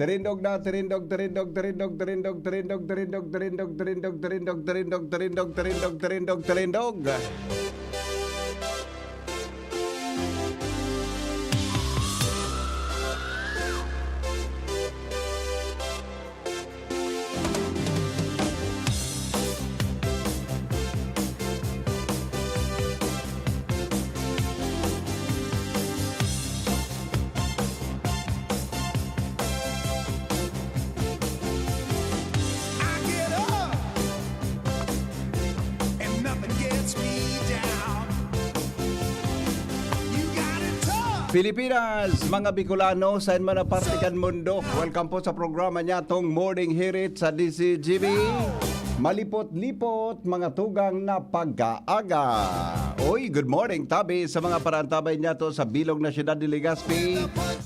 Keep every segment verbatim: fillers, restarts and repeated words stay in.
Tirindog na, tirindog, tirindog, tirindog, tirindog, tirindog, tirindog, tirindog, tirindog, tirindog, tirindog, tirindog, tirindog, tirindog, tirindog, tirindog. I get up and nothing gets me down. You got it tough. Pilipinas, mga Bicolano, saen man na parte kan mundo. Welcome po sa programa niya, tong Morning Hirit sa D C G B. Malipot-lipot, mga tugang na pag-aaga. Oy, good morning, tabi sa mga parantabay niya to sa bilog na siyudad ni Legazpi,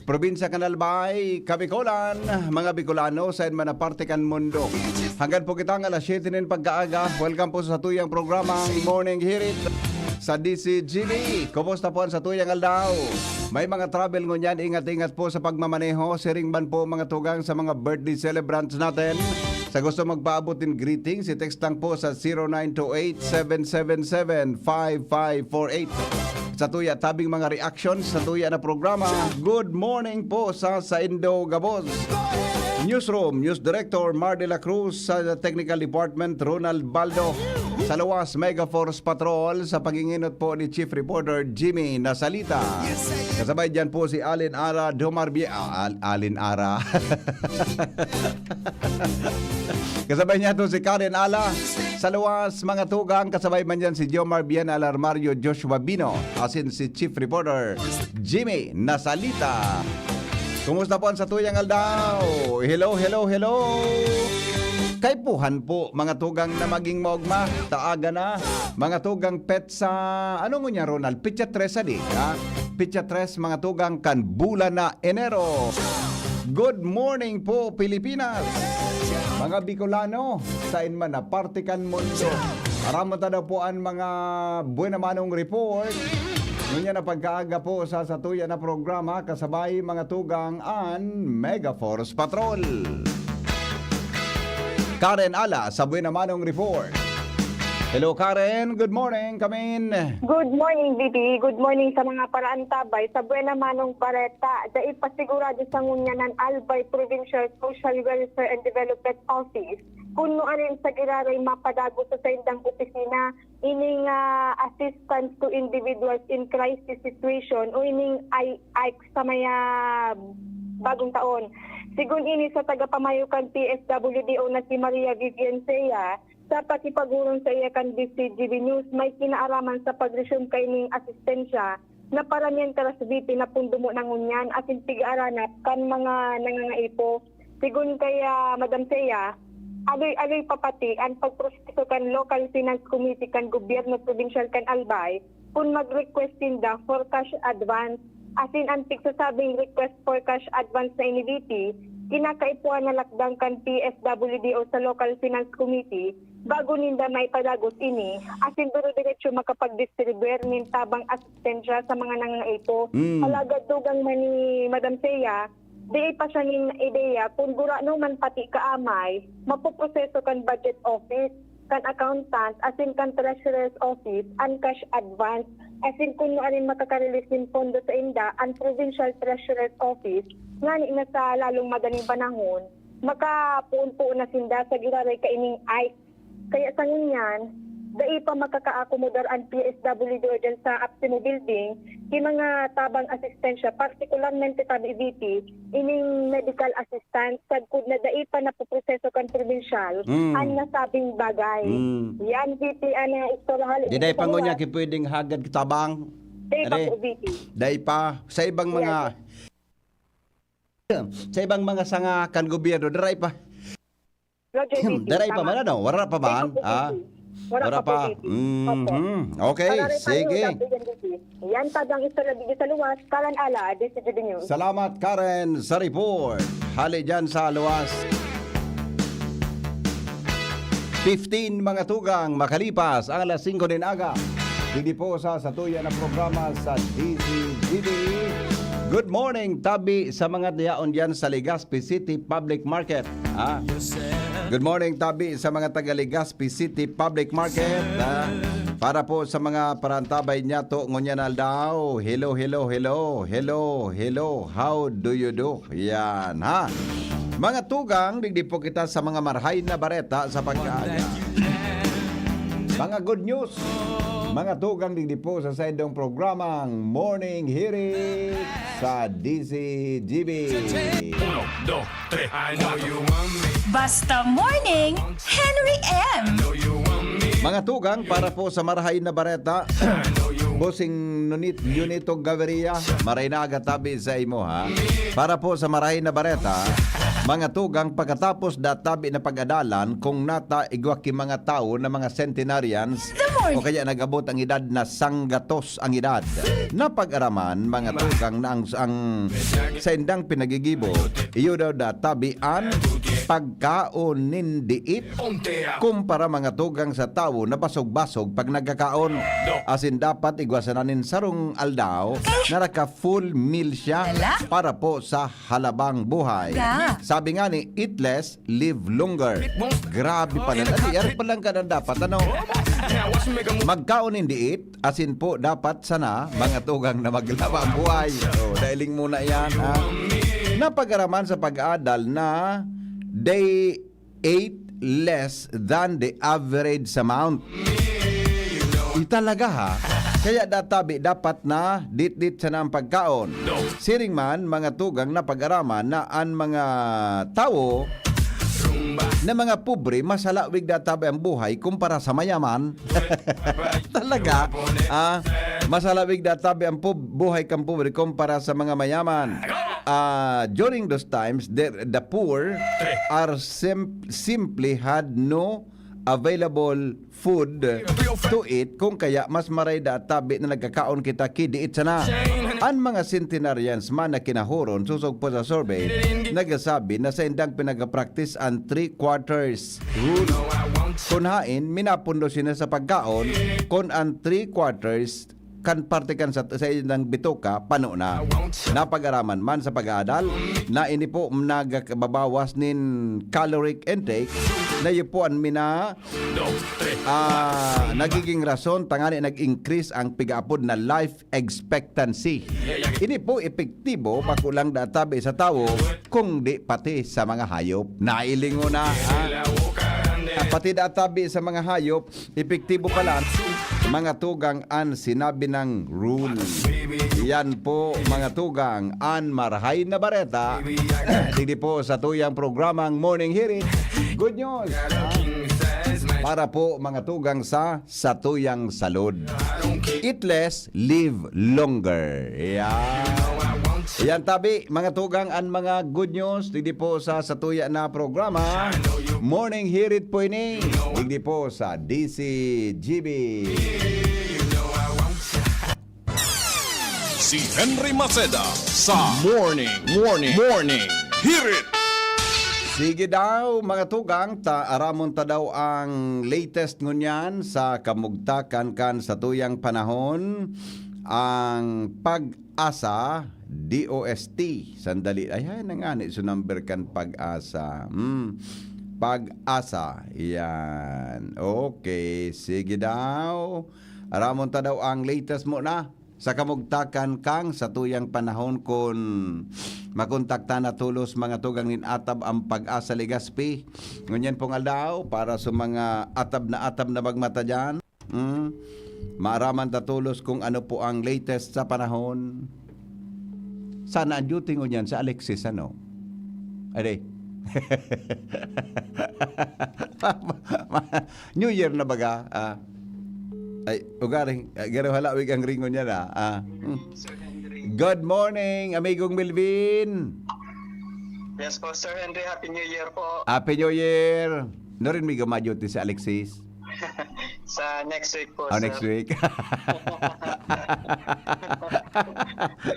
probinsya kan Albay, Kabikolan, mga Bicolano, saen man na parte kan mundo. Hanggang po kita ng alas siyete nin pagkaaga. Welcome po sa tuyang programang Morning Hirit sa D C G B. Kumusta po ang sa tuyang aldaw? May mga travel ngunyan, ingat-ingat po sa pagmamaneho. Siring man po mga tugang sa mga birthday celebrants natin. Sa gusto magpaabot nin greetings, i-text lang po sa zero nine two eight, seven seven seven, five five four eight. Sa tuya tabing mga reactions sa tuya na programa, good morning po sa saindo gabos. Newsroom, News Director Mar de la Cruz, sa Technical Department, Ronald Baldo. Sa luwas, Mega Force Patrol, sa pag-inginot po ni Chief Reporter Jimmy Nasalita. Kasabay dyan po si Alin Ara Domarbie, ah, Al-, Alin Ara. Kasabay niya to si Karen Ala. Sa luwas, mga tugang, kasabay man dyan si Jomar Bien Alarmario, Joshua Bino, asin si Chief Reporter Jimmy Nasalita. Kumusta po ang satuyang aldaw? Hello, hello, hello! Kaipuhan po, mga tugang na maging maogma, taaga na, mga tugang petsa, ano ngunyan, Ronald? Petsa tres, adi, ha? Petsa tres, mga tugang, kan bulan na Enero. Good morning po, Pilipinas! Mga Bicolano, saen man na parte kan mundo. Aram mo ta daw po an mga buena manong report. Ngunyan na pagkaaga po sa satuya na programa, kasabay mga tugang an Mega Force Patrol. Karen Ala sa Buena Manong Report. Hello, Karen. Good morning. Come in. Good morning, V P. Good morning sa mga paraantabay. Sa Buena Manong Bareta, dai pa sigurado sa ngunyan an Albay Provincial Social Welfare and Development Office kun nuarin sa giraray mapadagos sa saindang opisina ining, ah, Assistance to Individuals in Crisis Situation o ining I I C S sa may, ah, Bagong Taon. Sigon ini sa tagapamayo kan P S W D O na si Maria Vivian Sea, sa pakipag-orong saiya kan D C G B News, may kinaaraman sa pag-resume kaining asistensya na paramihan karas V P na pundumo na ngunyan asin pig-aaranap kan mga nangangaipo. Sigon kay, ah, Madam Sea, aloy-aloy pa pati an pagproseso kan Local Finance Committee kan Gobyerno Probinsyal kan Albay kun mag-request sinda for cash advance. Asin an pigsasabing request for cash advance na ini, V P, kinakaipuhan na lakdang kan P S W D O sa Local Finance Committee bago ninda maipadagos ini, asin dire-diretso makapag-distribuir nin tabang asistensya sa mga nangangaipo. Mm. Alagad tugang man ni Madam Sea, dai pa siya nin ideya kun gurano man pati kaamay mapoproseso kan budget office, kan accountant, asin kan treasurer's office an cash advance, asin kun nuarin makaka-release nin pondo sainda an provincial treasurer's office, ngani na sa lalong madaling panahon, makapoon-poon na sinda sa giraray kaining I C S. Kaya sa ngunyan, dai pa makakaakomodar an P S W D O diyan sa Apsimo Building, ki mga tabang asistensya, partikularmente tabi V P, ining medical assistance, sagkod na dai pa napoproseso kan probinsyal Mm. an nasabing bagay. Mm. Yan, V P, ana istorya hali Di dai pa ngunyan ki pwedeng hagad tabang. Dai pa Re. po, V P. Dai pa. Sa ibang mga Yes. sa ibang mga sanga kan gobyerno, daray pa. Roger, V P, Daray pa tama. man, ano? Wara pa Dai man? pa po, Ah, V P. Wara wara pa po, pa. V P. Opo. Mhm. Okay, Para rin tayo, sige. Roger, V P. Yan, tabang istorya digdi sa luwas, Karen Ala, D C G B News. Salamat, Karen, sa report. Hali dyan sa luwas. Fifteen mga tugang makalipas ang alas singko nin aga. Digdi po sa satuya na programa sa D C G B. Good morning, tabi sa mga yaon dyan sa Legazpi City Public Market. Ha? Good morning, tabi sa mga taga Legazpi City Public Market. Ha? Para po sa mga parantabay niyato ngunyan aldaw. Hello, hello, hello. Hello, hello. How do you do? Yan, ha? Mga tugang, digdi po kita sa mga marhay na bareta sa pagkaaga. Mga good news. Mga tugang, digdi po sa saindong programang Morning Hirit sa D C G B. Uno, dos, tres. I know you want me. Basta Morning, Henry M. Mga tugang, para po sa marhay na bareta, Bossing Nunit, Junito Gaviria, maray na aga tabi sa imo, ha? Para po sa marhay na bareta, mga tugang, pagkatapos da tabi na pag-adalan kung nata igwa ki mga tawo na mga centenarians The morning. o kaya nag-abot ang edad na sanggatos ang edad. Napag-araman, mga tugang, na ang, ang saindang pinagigibo, iyo daw da tabi an pagkaon nin diit. Kumpara, mga tugang, sa tawo na basog-basog pag nagkakaon. Asin dapat igwa sana nin sarong aldaw na naka-full meal siya Ala? para po sa halabang buhay. Ga. Sabi nga ni, "Eat less, live longer." Grabe pala. Dali, yari pa lang ka na dapat, ano? Magkaon nin diit, asin po dapat sana, mga tugang, na maglaba ang buhay. Oh, dailing muna yan, ha? Napag-araman sa pag-adal na they ate less than the average amount. Talaga, ha? Kaya databi dapat na ditdit sana ang pagkaon. Siring man, mga tugang, napag-araman na an mga tawo na mga pobre, mas halawig databi ang buhay kumpara sa mayaman. Talaga, ah, mas halawig databi ang pub-, buhay kan pobre kumpara sa mga mayaman. Ah, during those times, the, the poor are sim-, simply had no available food to eat, kung kaya mas maray da tabi na nagkakaon kita ki diit sana. An mga centenarians man na kinahuron, sosog po sa survey, nagsasabi na saindang pinag-practice an three quarters rule. Kun haen, minapundo sina sa pagkaon, kun an three quarters kan parte kan sa, sa ilang bitoka, pano na. Napag-araman man sa pag-aadal na ini po nagbabawas nin caloric intake, na iyo po an mina-, ah, nagiging rason tangani nag-increase ang pigaapod na life expectancy. Ini po epektibo, bako lang da tabi sa tawo, kung di pati sa mga hayop. Nailingon na, ha? Ah, pati da tabi sa mga hayop, epektibo pala, mga tugang, an sinabi ng rule. Yan po, mga tugang, an marahay na bareta. Digdi po sa tuyang programang Morning Hirit. Good news, ha? Para po, mga tugang, sa sa tuyang salud. Eat less, live longer. Yan. Yan tabi, mga tugang, an mga good news digdi po sa satuya na programa. Morning Hirit po ini. Digdi po sa D C G B. Si Henry Maceda sa Morning, Morning, Morning Hirit. Sige daw, mga tugang, ta aramon ta daw ang latest ngunyan sa kamugtakan kan satuyang panahon, ang Pag-asa, D O S T. Sandali, ay, ay, nangani so number kan Pag-asa. Hmm. Pag-asa, yan. Okay, sige daw. Aramon ta daw ang latest muna sa kamugtakan kan satuyang panahon kun makontaktan na tolos mga tugang nin Atab an Pag-asa Legazpi. Ngunyan pong aldaw, para sa mga atab na atab na magmata dyan, mm, Maaraman ta tolos kung ano po ang latest sa panahon. Sana ang duty ngunyan si Alexis, ano? Ade. New Year na baga? Ah. Ay, ugaring, ah, garo halawig ang ringon niya na. Ah. Hmm. Good morning, amigong Melvin. Yes po, Sir Henry. Happy New Year po. Happy New Year. No rin may gama-duty si Alexis? Sa next week po, Oh, sir. Next week.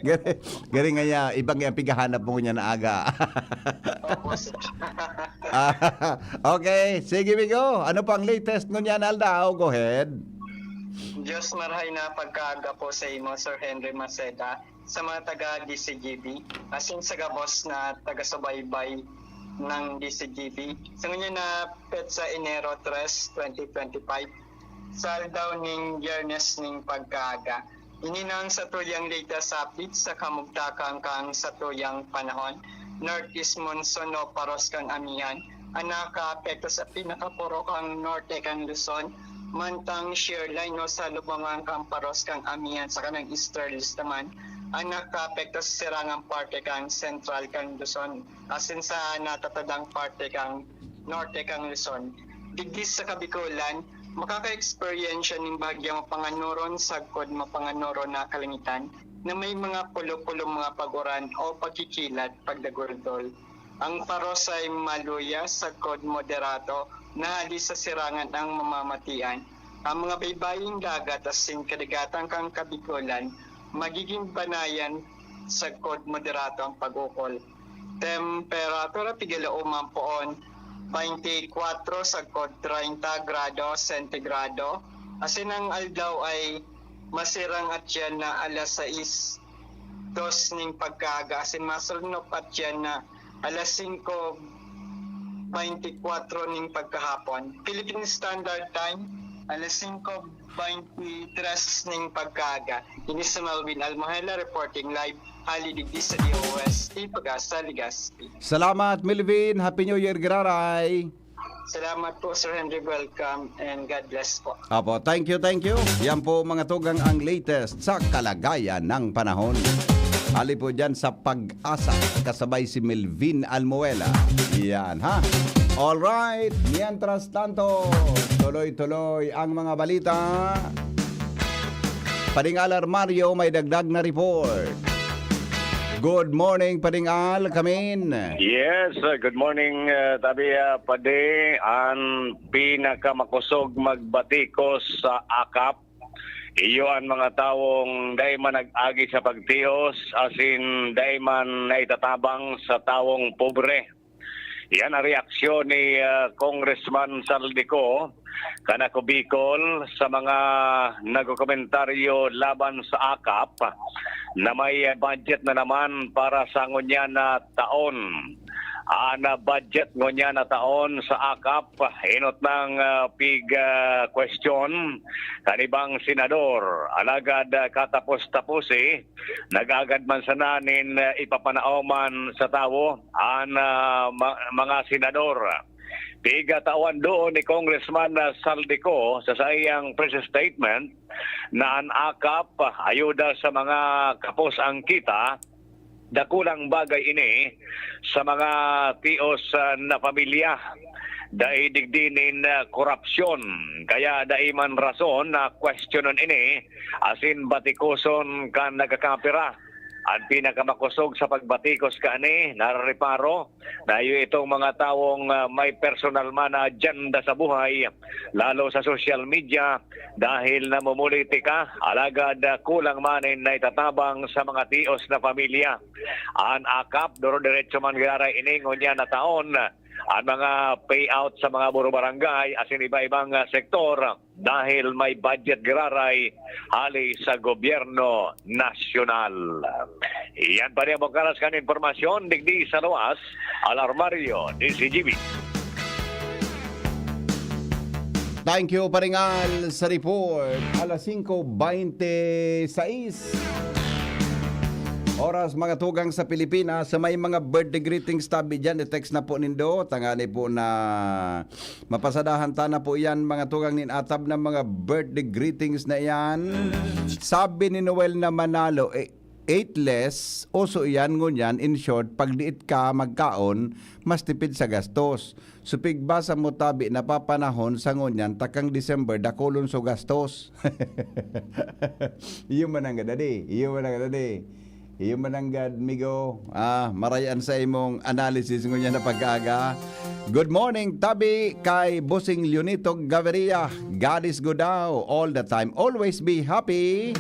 Gari, gari nga niya, ibang yang pighahanap mo niya na aga. Opo, sir. Ah, okay, sige, Migo. Ano pang latest ngunyan, aldaw? Go ahead. Diyos marhay na pagkaaga po sa imo, Sir Henry Maceda, sa mga taga D C G B, asin sa gabos na taga-subaybay ng D C G B. Sa ngunyan na petsa, Enero tres, twenty twenty-five, sa aldaw ning Biyernes ning pagkaaga. Ini na ang satuyang latest update sa kamugtakan kan satuyang panahon. Northeast monsoon o paros kan amihan ang nakaapekto sa pinakaporo kan norte kan Luzon, mantang shear line o sa lubangan kan paros kan amihan sa kanang easterlies naman ang nakaapekto sa sirangang parte kan sentral kan Luzon, asin sa natatadang parte kan norte kan Luzon. Digdi sa Kabikolan, makaka-eksperyensya nin bahagyang mapanganoron sagkod mapanganoron na kalangitan na may mga pulo-pulo mga pag-uran o pagkikilat, pagdaguldol. Ang paros ay maluya sagkod moderato na hali sa sirangan ang mamamatian. Ang mga baybaying dagat asin kadagatan kan Kabikolan magiging banayan sagkod moderato ang pag-ukol. Temperatura, pigala-uman poon, twenty-four sagkod treinta grado sentigrado. Asin ang aldaw ay masirang atyan na alas sais dos ning pagkaaga, asin masulnop atyan na alas singko baynte kwatro ning pagkahapon. Philippine Standard Time, alas singko baynte tres ning pagkaaga. Ini si Melvin Almohela reporting live hali digdi sa D O S T Pag-asa, Legazpi. Salamat, Melvin. Happy New Year, giraray. Salamat po, Sir Henry. Welcome and God bless po. Apo, thank you, thank you. Yan po, mga tugang, ang latest sa kalagayan ng panahon. Ali po dyan sa Pag-asa, kasabay si Melvin Almuela. Yan, ha? Alright, mientras tanto, tuloy-tuloy ang mga balita. Pading Al Armario, may dagdag na report. Good morning, Pading Al, kamin. Yes, uh, good morning, uh, Tabi, uh, Padi. An pinakamakosog magbatikos sa akap, iyo an mga tawong dai man nag-agi sa pagtios, asin dai man naitatabang sa tawong pobre. Yan ang reaksyon ni, ah, Congressman Zaldy Co, kan Ako Bicol, sa mga nagkokomentaryo laban sa akap na may budget na naman para sa ngunyan na taon. An budget ngunyan na taon sa akap, enot nang, ah, pig, ah, question kan ibang senador. Alagad, ah, katapos-tapos, eh, nag-agad man sana nin, ah, ipapanao man sa tawo an, ah, ma-, mga senador. Pigatawan doon ni Congressman, ah, Zaldy Co sa saiyang press statement na an akap, ah, ayuda sa mga kapos ang kita, dakulang bagay ini sa mga tios, ah, na pamilya. Dai digdi nin, ah, korupsyon, kaya dai man rason na kwestiyonon ini asin batikoson kan nagkakapira. An pinakamakosog sa pagbatikos kaini, narareparo na iyo itong mga tawong, ah, may personal man na adyenda sa buhay, lalo sa social media, dahil namumulitika, alagad, ah, kulang man nin naitatabang sa mga tios na pamilya. An akap, duro-diretso man giraray ini ngunyan na taon, an mga payout sa mga buro-barangay asin iba-ibang, ah, sektor dahil may budget giraray hali sa gobyerno nasyonal. Iyan pa rin ang kalas kan impormasyon digdi sa luwas, Al Armario, D C G B. Thank you, Paringal, sa report. Alas singko baynte sais. Oras, mga tugang sa Pilipinas, sa may mga birthday greetings tabi dyan, i-text na po nindo. Tangani po na mapasadahan ta na po yan, mga tugang nin atab na mga birthday greetings na yan. Sabi ni Noel na Manalo, eh, eight less, uso iyan ngunyan. In short, pag diit ka magkaon, mas tipid sa gastos. Supig ba sa mo tabi napapanahon sa ngunyan, takang December, dakulon so gastos. Iyo man ang gadadi, iyo man ang gadadi. Iyo man ang gad, migo. Ah, marayan sa imong analysis ngunyan na pag-aga. Good morning, tabi kay Bossing Leonito Gaviria. God is good daw, all the time. Always be happy.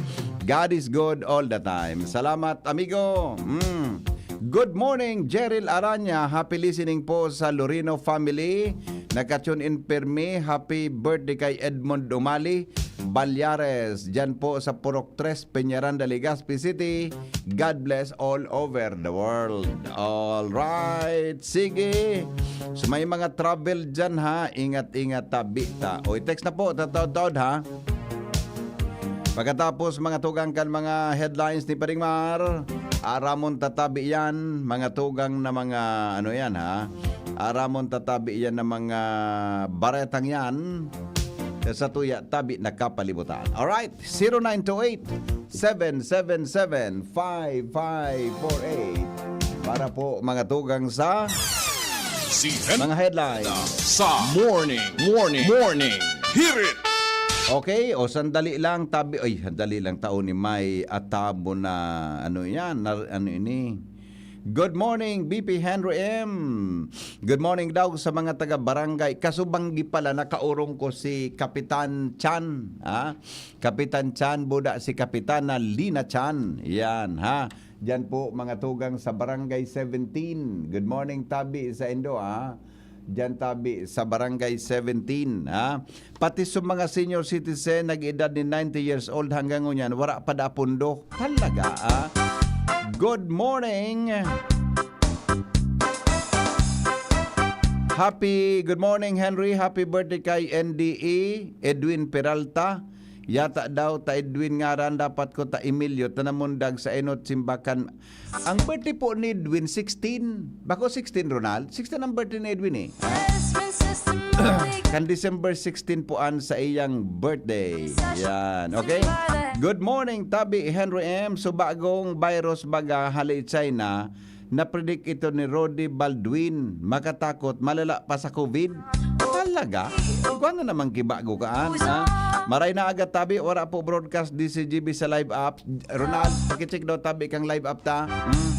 God is good all the time. Salamat, amigo. Mm. Good morning, Jeril Aranya. Happy listening po sa Lorino family. Naka-tune in permi. Happy birthday kay Edmond Umali Balyares. Diyan po sa Purok Tres, Peñaranda, Legazpi City. God bless all over the world. All right. Sige. So may mga travel dyan ha. Ingat-ingat tabi ta. O, i-text na po. Tataod-taod ha. Pagkatapos, mga tugang kan mga headlines ni Paring Mar, aramon tatabi yan, mga tugang na mga, ano yan, ha? Aramon tatabi yan na mga baretang yan. Sa tuya, tabi na kapalibutan. Alright, zero nine two eight, seven seven seven, five five four eight. Para po, mga tugang sa Si Hen- mga headlines. Sa Morning, Morning, Morning Hirit. Okay, o sandali lang, tabi, ay, sandali lang, tao ni may atabo na, ano yan, na, ano ini. Good morning, B P Henry M. Good morning daw sa mga taga Barangay Kasubanggi pala, nakaurong ko si Kapitan Chan, ha? Kapitan Chan, buda si Kapitana Lina Chan. Yan, ha? Diyan po, mga tugang sa Barangay seventeen. Good morning, tabi sa indo, ha? Diyan tabi sa Barangay seventeen, ha? Pati sa mga senior citizen, nag-edad ni ninety years old hanggang ngunyan, wala pa da pundo. Talaga, ha? Good morning. Happy, good morning, Henry. Happy birthday kay N D E, Edwin Peralta. Yata daw ta Edwin ngaran, dapat ko ta Emilio, ta namundag sa enot simbakan. Ang birthday po ni Edwin, sixteen. Bako sixteen, Ronald? Sixteen ang birthday ni Edwin eh. Kan December sixteen po an sa iyang birthday. Yan, okay? Good morning, Tabi Henry M. So, bagong virus baga hali China, na-predict ito ni Rody Baldwin. Makatakot, malala pa sa COVID. Talaga? Kung ano naman kibago ka, an, ha? Maray na aga, Tabi, wala po broadcast D C G B sa live app. Ronald, pakicheck daw, Tabi, kang live app ta. Hmm.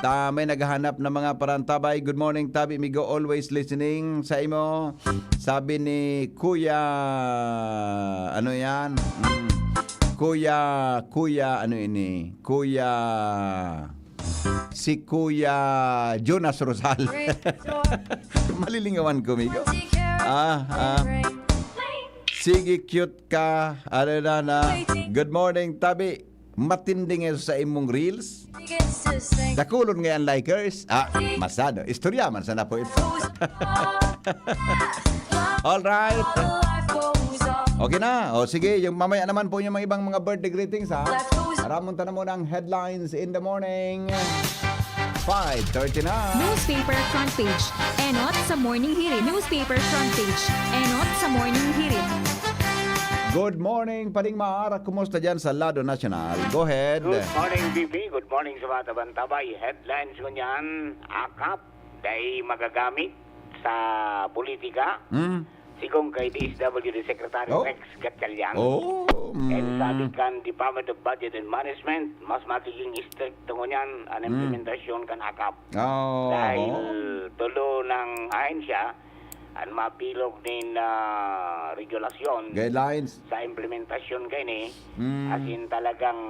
Ta, may naghahanap ng mga parantabay. Good morning, Tabi, migo, always listening sa imo. Sabi ni Kuya, ano yan? Hmm. Kuya, Kuya, ano ini? Kuya, si Kuya Jonas Rosal. Malilingawan ko, migo. Ah, ah. Sige, cute ka. Ano na na? Good morning, Tabi. Matinding sa imong reels. Dakulon ngayon, likers. Ah, masado. Istorya man sana po ito. All right. Okay na. O sige, yung mamaya naman po yung mga ibang mga birthday greetings, ha. Aramon ta na muna ang headlines in the morning. Five thirty na. Newspaper front page. Enot sa Morning Hirit. Newspaper front page. Enot sa Morning Hirit. Good morning, Paring Mar. Kumusta dyan sa lado nasyonal? Go ahead. Good morning, B P. Good morning sa mga tabang-tabay. Headlines ko niyan, akap, dai magagamit sa politika. Hmm. Sigon kay D S W D Secretary Oh. Rex Gatchalian. Oh, And mm. sabi kan Department of Budget and Management, mas magiging strict ngunyan an Mm. implementasyon kan akap. Oh. Dahil tulo ng ahensya an mapilog nin, ah, regulasyon Guidelines. sa implementasyon kaini, Mm. as in talagang,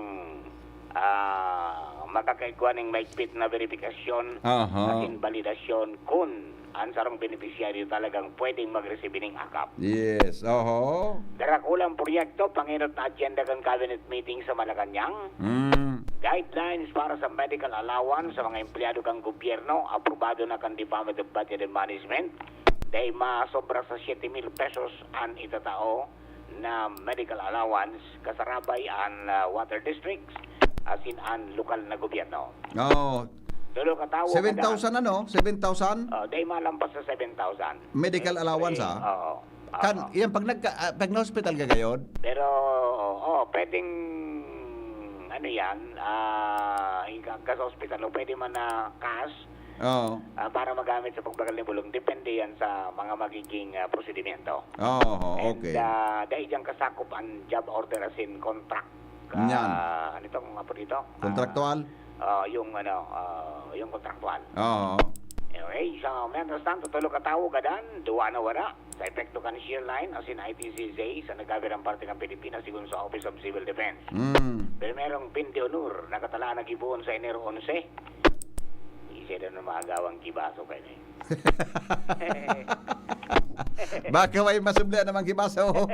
ah, makakaigwa ning maigpit na verifikasyon Aha. at invalidasyon kun an sarong benepisyaryo talagang pwedeng mag-receive ning akap. Yes, oho. Darakulang proyekto, pangenot na agenda kan cabinet meeting sa Malacañang. Mm. Guidelines para sa medical allowance sa mga empleyado kan gobyerno, aprobado na kan Department of Budget and Management. Dai masobra sa siyete mil pesos an itatao na medical allowance, kasarabay an, ah, water districts, asin an lokal na gobyerno. Oo. Tulo ka tawo seven thousand ano? Seven thousand? Oh, dai malampas sa seven thousand. Medical allowance, ah? Oo. Kan, Oo. yan, pag, nagka, ah, pag na-hospital ka gayod? Pero, oh, pwedeng, ano yan, ah, hingga ka sa ospital, o pwede man na cash, Oo. ah, para magamit sa pagbagal ni bulong. Depende yan sa mga magiging ah, prosedimento. Oo, And, okay. ah, dahil dyan kasakop ang job order asin contract. Ah, Yan. Ano itong nga po dito? Kontraktual? Ah, ah, yung ano, ah, yung kontraktual. Oo. Okay, so, mientras tanto, tulo ka tawo gadan, duwa na wala. Sa epekto kan shear line, asin I T C Z, sa nagkabirang parte ng Pilipinas, sigon sa Office of Civil Defense. Mm. Primerong Pin de Honor, nakatalaan na gibohon sa Enero onse. Isa na ng maagawang kibaso kayo na yun. Baka may masubli naman kibaso. Oo.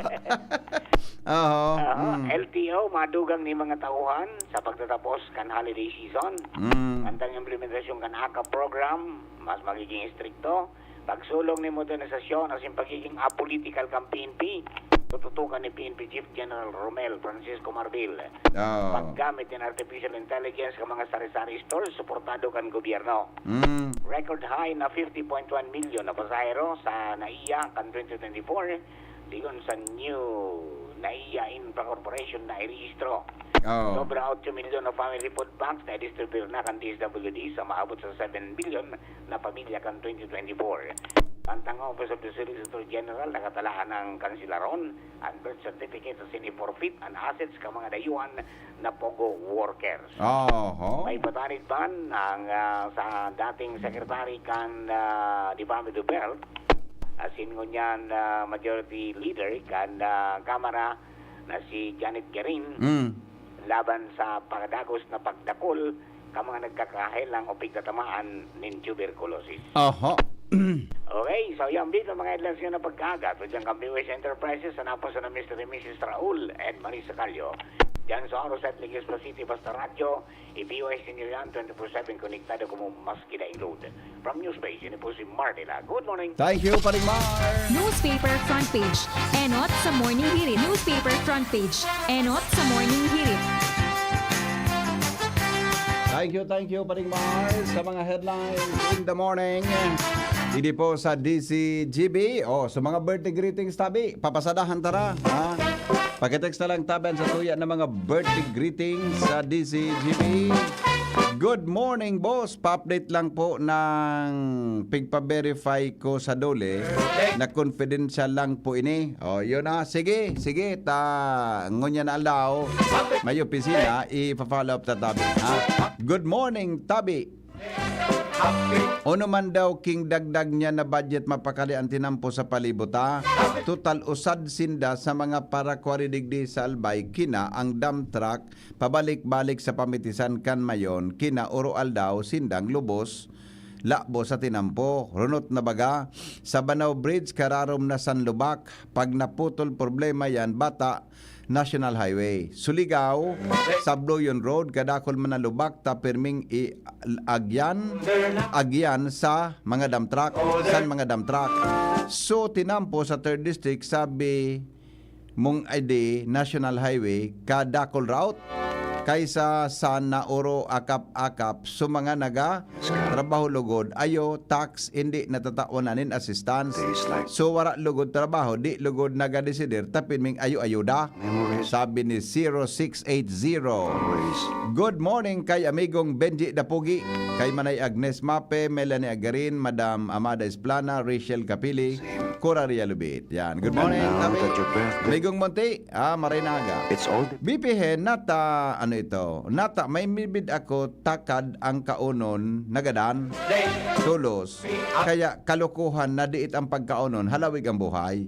Ah, Mm. L T O, madugang ni mga tauhan sa pagtatapos kan holiday season. Mm. Ang implementasyon kan AKAP program, mas magiging estrikto. Pagsulong ni modernisasyon asin pagiging apolitical kan P N P, tututukan ni P N P Chief General Romel Francisco Marbil. Oo. Paggamit ng artificial intelligence sa mga sari-sari stores, suportado kan gobyerno. Mm. Record high na fifty point one million na pasahero sa NAIA kan twenty twenty-four, sigon sa new NAIA Infra Corporation na irehistro. Oo. Sobra otso milyon na family food banks na distribute na kan D S W D sa maabot sa seven bilyon na pamilya kan twenty twenty-four. Ang tanga Office of the Solicitor General, nakatalaan ng kansilaron, ang birth certificate sa sini-forfeit, ang assets ka mga dayuhan na POGO workers. Oho. May patanid man ang ah, sa dating secretary kan ah, Department of Health, asin ngunyan ah, majority leader kan ah, Kamara na si Janet Garin, Mm. laban sa pakadagos na pagdakul ka mga nagkakahelang o pigtatamaan nin tuberculosis. Oho. Okay, so yan dito mga headlines nga na pagkaaga. So dyan kan B W S Enterprises, sa napos na Mister and Missus Raul and Marisa Callo. Dyan sa Oro Set, Legazpi City, basta radyo, i-B W S ninyo yan, twenty-four seven konektado kamo maski daing load. From Newspace, ini po si Marnila. Good morning. Thank you, Paring Mar. Newspaper front page. Enot sa Morning Hirit. Newspaper front page. Enot sa Morning Hirit. Thank you, thank you, Paring Mar, sa mga headlines in the morning. Didi po sa D C G B. Oh, sa mga birthday greetings, tabi, papasadahan tara, ha? Pakitext na lang tabi an satuya na mga birthday greetings sa D C G B. Good morning, boss. Pa-update lang po ng pigpa-verify ko sa DOLE na confidential lang po ini. Oh, yun na. Sige, sige. Ta, ngunyan na aldaw, may opisina, ipa-follow up ta tabi, ha? Good morning, tabi. Ono man daw king dagdag niya na budget mapakali ang tinampo sa palibot, ha? Total usad sinda sa mga parakwari digdi sa Albay, kina ang dump truck, pabalik-balik sa pamitisan kan Mayon, kina oro aldaw sindang lubos, labo sa tinampo. Runot na baga, sa Banao Bridge, kararom na san lubak. Pag naputol problema yan, bata, National Highway. Suligao, Sabloyon Road, kadakol man na lubak, ta pirming i-, agyan, agyan sa mga dump truck, san mga dump truck. So, tinampo sa third district, sabi mong edi National Highway, kadakol route, kaysa sa naoro akap-akap. So, mga naga trabaho lugod, ayo tax, hindi natatawan na nin assistance. So, wara lugod trabaho, di lugod nagadesider, tapin ming ayo ayuda. Sabi ni zero six eight zero. Good morning kay amigong Benji Dapugi, kay Manay Agnes Mape, Melanie Agarin, Madam Amada Esplana, Rachel Capili, Cora Realubit. Yan. Good morning, Tabi. Amigong Monte, ah, maray na aga. It's all the B P H, nata, ano ito? Nata, may mibid ako, takad ang kaonon, nagadan, tulos. Kaya kalokohan na diit ang pagkaonon, halawig ang buhay.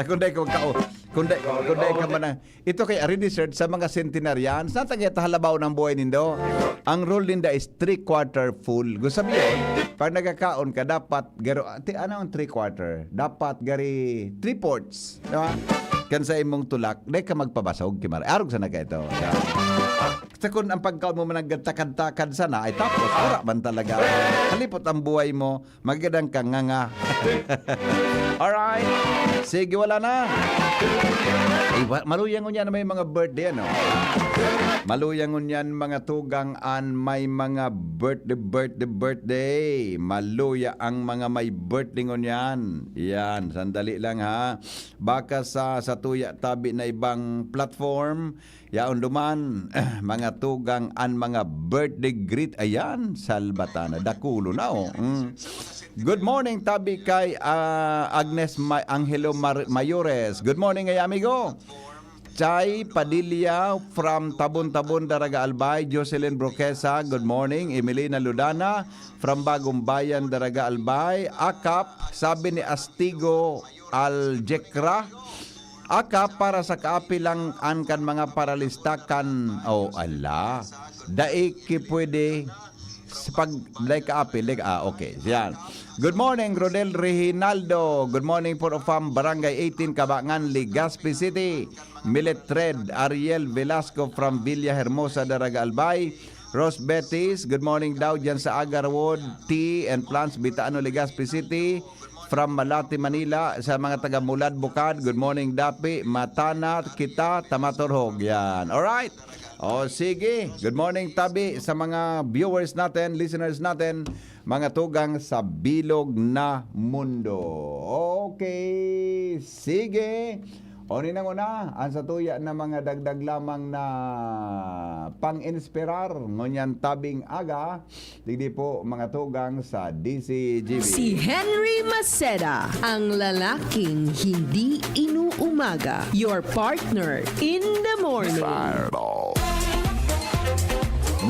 Kunday ko kao, kunday, kunday ka man ang, ito kay ari dessert sa mga centenarians, natagay ta halabaw ng buhay nindo. Ang rule ninda is three quarter full. Gusto sabihin, pag nagkakaon ka, dapat garo, ti, ano ang three quarter? Dapat gari three fourths. Di ba? Kan sa imong tulak, di ka magpabasog, kimare. Arog sa nagka ito. Sa kun ang pagkaon mo man nagtakad-takad sana, ay tapos, wala man talaga. Halipot ang buhay mo, magadan ka nganga. Alright. Sige, wala na. Ay, wa-, maluya ngunyan na may mga birthday, ano? Maluya ngunyan mga tugang an may mga birthday, birthday, birthday. Maluya ang mga may birthday ngunyan. Yan, sandali lang ha. Baka sa, sa tuya tabi na ibang platform, yaon duman, mga tugang an mga birthday greet. Ayan, salbata na. Dakulo na, oh. Mm. Good morning, tabi kay, ah, Agnes Ma-, Angelo Mar-, Mayores. Good morning, ay amigo. Chay Padilla from Tabon-Tabon, Daraga Albay. Jocelyn Broquesa, good morning. Emelina Ludana from Bagong Bayan, Daraga Albay. Akap, sabi ni Astigo Aljekra, Aka para sa kaapi lang an kan mga paralista kan, oh, ala. Dai ki pwede sa pag, dai kaapi, dai, ah, okay. Yan. Good morning, Rodel Reginaldo. Good morning, Puro Fam, Barangay eighteen, Kabangan, Legazpi City. Milet Red, Ariel Velasco from Villa Hermosa, Daraga Albay. Rose Betis, good morning daw dyan sa Agarwood Tea and Plants, Bitaano, Legazpi City. From Malate, Manila, sa mga taga Mulad, Bukad, good morning, Dapi, matana kita, tamatorhog. Yan. Alright. O, sige. Good morning, tabi, sa mga viewers natin, listeners natin, mga tugang sa bilog na mundo. Okay. Sige. O, ninang una, ang satuya na mga dagdag lamang na pang-inspirar, ngunyan tabing aga, digdi po, mga tugang sa D C G B. Si Henry Maceda, ang lalaking hindi inuumaga. Your partner in the morning. Fireball.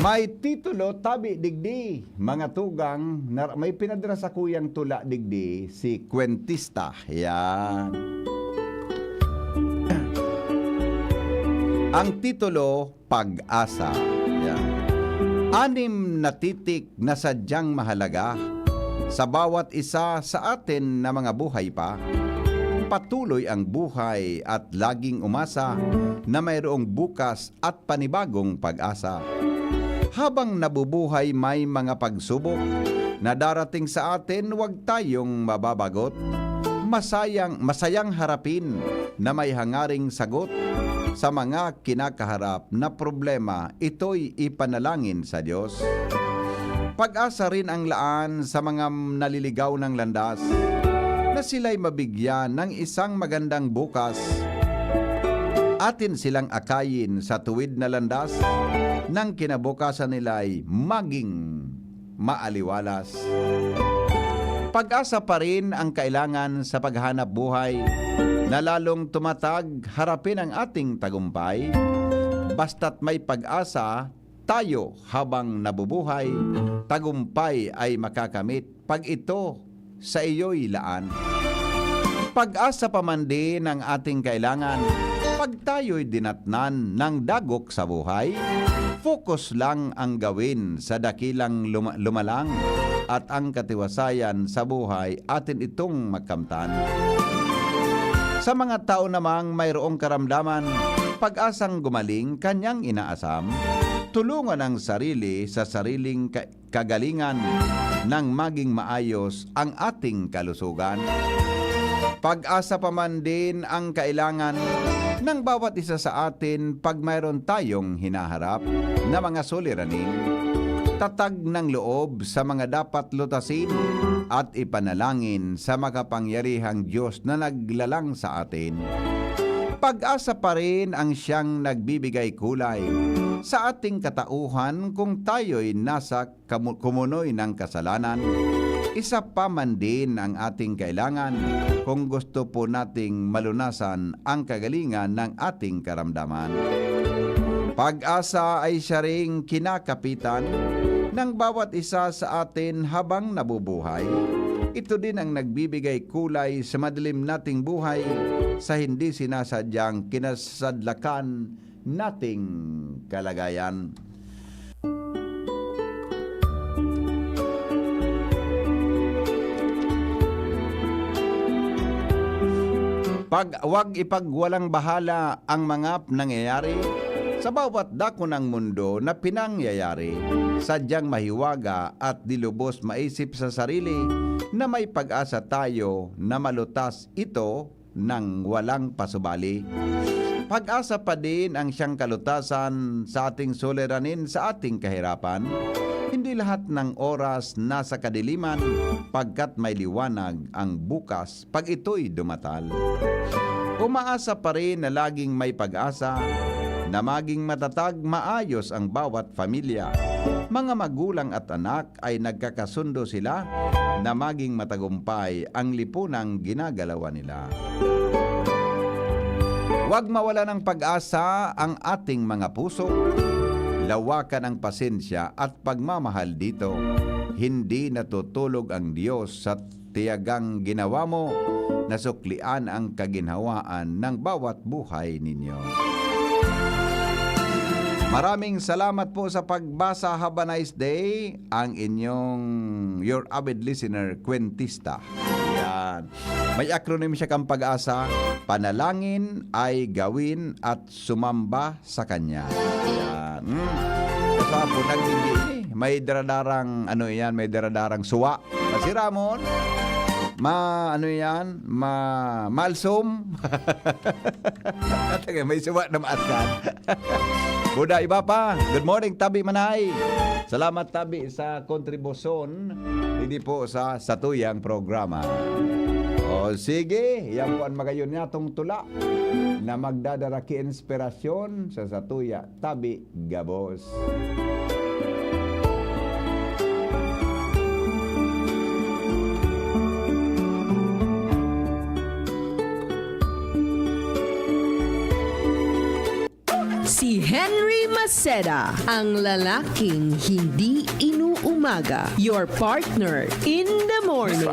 May titulo, tabi digdi, mga tugang, na may pinadara sa kuyang tula digdi, si Kwentista. Yan. Ang titulo, Pag-asa. Yan. Anim na titik na sadyang mahalaga sa bawat isa sa atin na mga buhay pa. Patuloy ang buhay at laging umasa na mayroong bukas at panibagong pag-asa. Habang nabubuhay, may mga pagsubok na darating sa atin, huwag tayong mababagot. Masayang, masayang harapin na may hangaring sagot sa mga kinakaharap na problema, ito'y ipanalangin sa Diyos. Pag-asa rin ang laan sa mga naliligaw ng landas na sila'y mabigyan ng isang magandang bukas. Atin silang akayin sa tuwid na landas nang kinabukasan nila'y maging maaliwalas. Pag-asa pa rin ang kailangan sa paghanap buhay na lalong tumatag harapin ang ating tagumpay. Basta't may pag-asa tayo habang nabubuhay, tagumpay ay makakamit pag ito sa iyo'y laan. Pag-asa pa man din ang ating kailangan pag tayo'y dinatnan ng dagok sa buhay. Focus lang ang gawin sa dakilang luma-, lumalang at ang katiwasayan sa buhay atin itong magkamtan. Sa mga tao namang mayroong karamdaman, pag-asang gumaling kanyang inaasam, tulungan ang sarili sa sariling ka-, kagalingan nang maging maayos ang ating kalusugan. Pag-asa pa man din ang kailangan ng bawat isa sa atin pag mayroon tayong hinaharap na mga suliranin. Tatag ng loob sa mga dapat lutasin at ipanalangin sa makapangyarihang Diyos na naglalang sa atin. Pag-asa pa rin ang siyang nagbibigay kulay sa ating katauhan kung tayo'y nasa kamu-, kumunoy ng kasalanan. Isa pa man din ang ating kailangan kung gusto po nating malunasan ang kagalingan ng ating karamdaman. Pag-asa ay siya ring kinakapitan ng bawat isa sa atin habang nabubuhay. Ito din ang nagbibigay kulay sa madilim nating buhay sa hindi sinasadyang kinasadlakan nating kalagayan. Pag, wag ipagwalang bahala ang mga nangyayari Sa bawat dako ng mundo na pinangyayari, sadyang mahiwaga at di lubos maisip sa sarili na may pag-asa tayo na malutas ito nang walang pasubali. Pag-asa pa din ang siyang kalutasan sa ating suliranin, sa ating kahirapan. Hindi lahat ng oras nasa kadiliman, pagkat may liwanag ang bukas pag ito'y dumatal. Umaasa pa rin na laging may pag-asa na maging matatag, maayos ang bawat pamilya. Mga magulang at anak ay nagkakasundo sila na maging matagumpay ang lipunang ginagalawan nila. Huwag mawala ng pag-asa ang ating mga puso. Lawakan ang pasensya at pagmamahal dito. Hindi natutulog ang Diyos sa tiyagang ginawa mo, nasuklian ang kaginhawaan ng bawat buhay ninyo. Maraming salamat po sa pagbasa. Have a nice day. Ang inyong, your avid listener, Kwentista. Yan. May acronym siya kang pag-asa. Panalangin ay gawin at sumamba sa kanya. Yan. Hmm. Sa po, nagdidi, eh. May daradarang, ano yan, may daradarang suwa. Masiramon. Ma, ano yan? Ma, malsum. At may suwa na maaskan. Buda, iba pa. Good morning, Tabi Manay. Salamat, Tabi, sa kontribusyon. Hindi po sa satuyang programa. O, sige. Yan po ang magayon natong tula na magdadara ki inspirasyon sa satuya. Tabi gabos. Si Henry Maceda, ang lalaking hindi inuumaga. Your partner in the morning.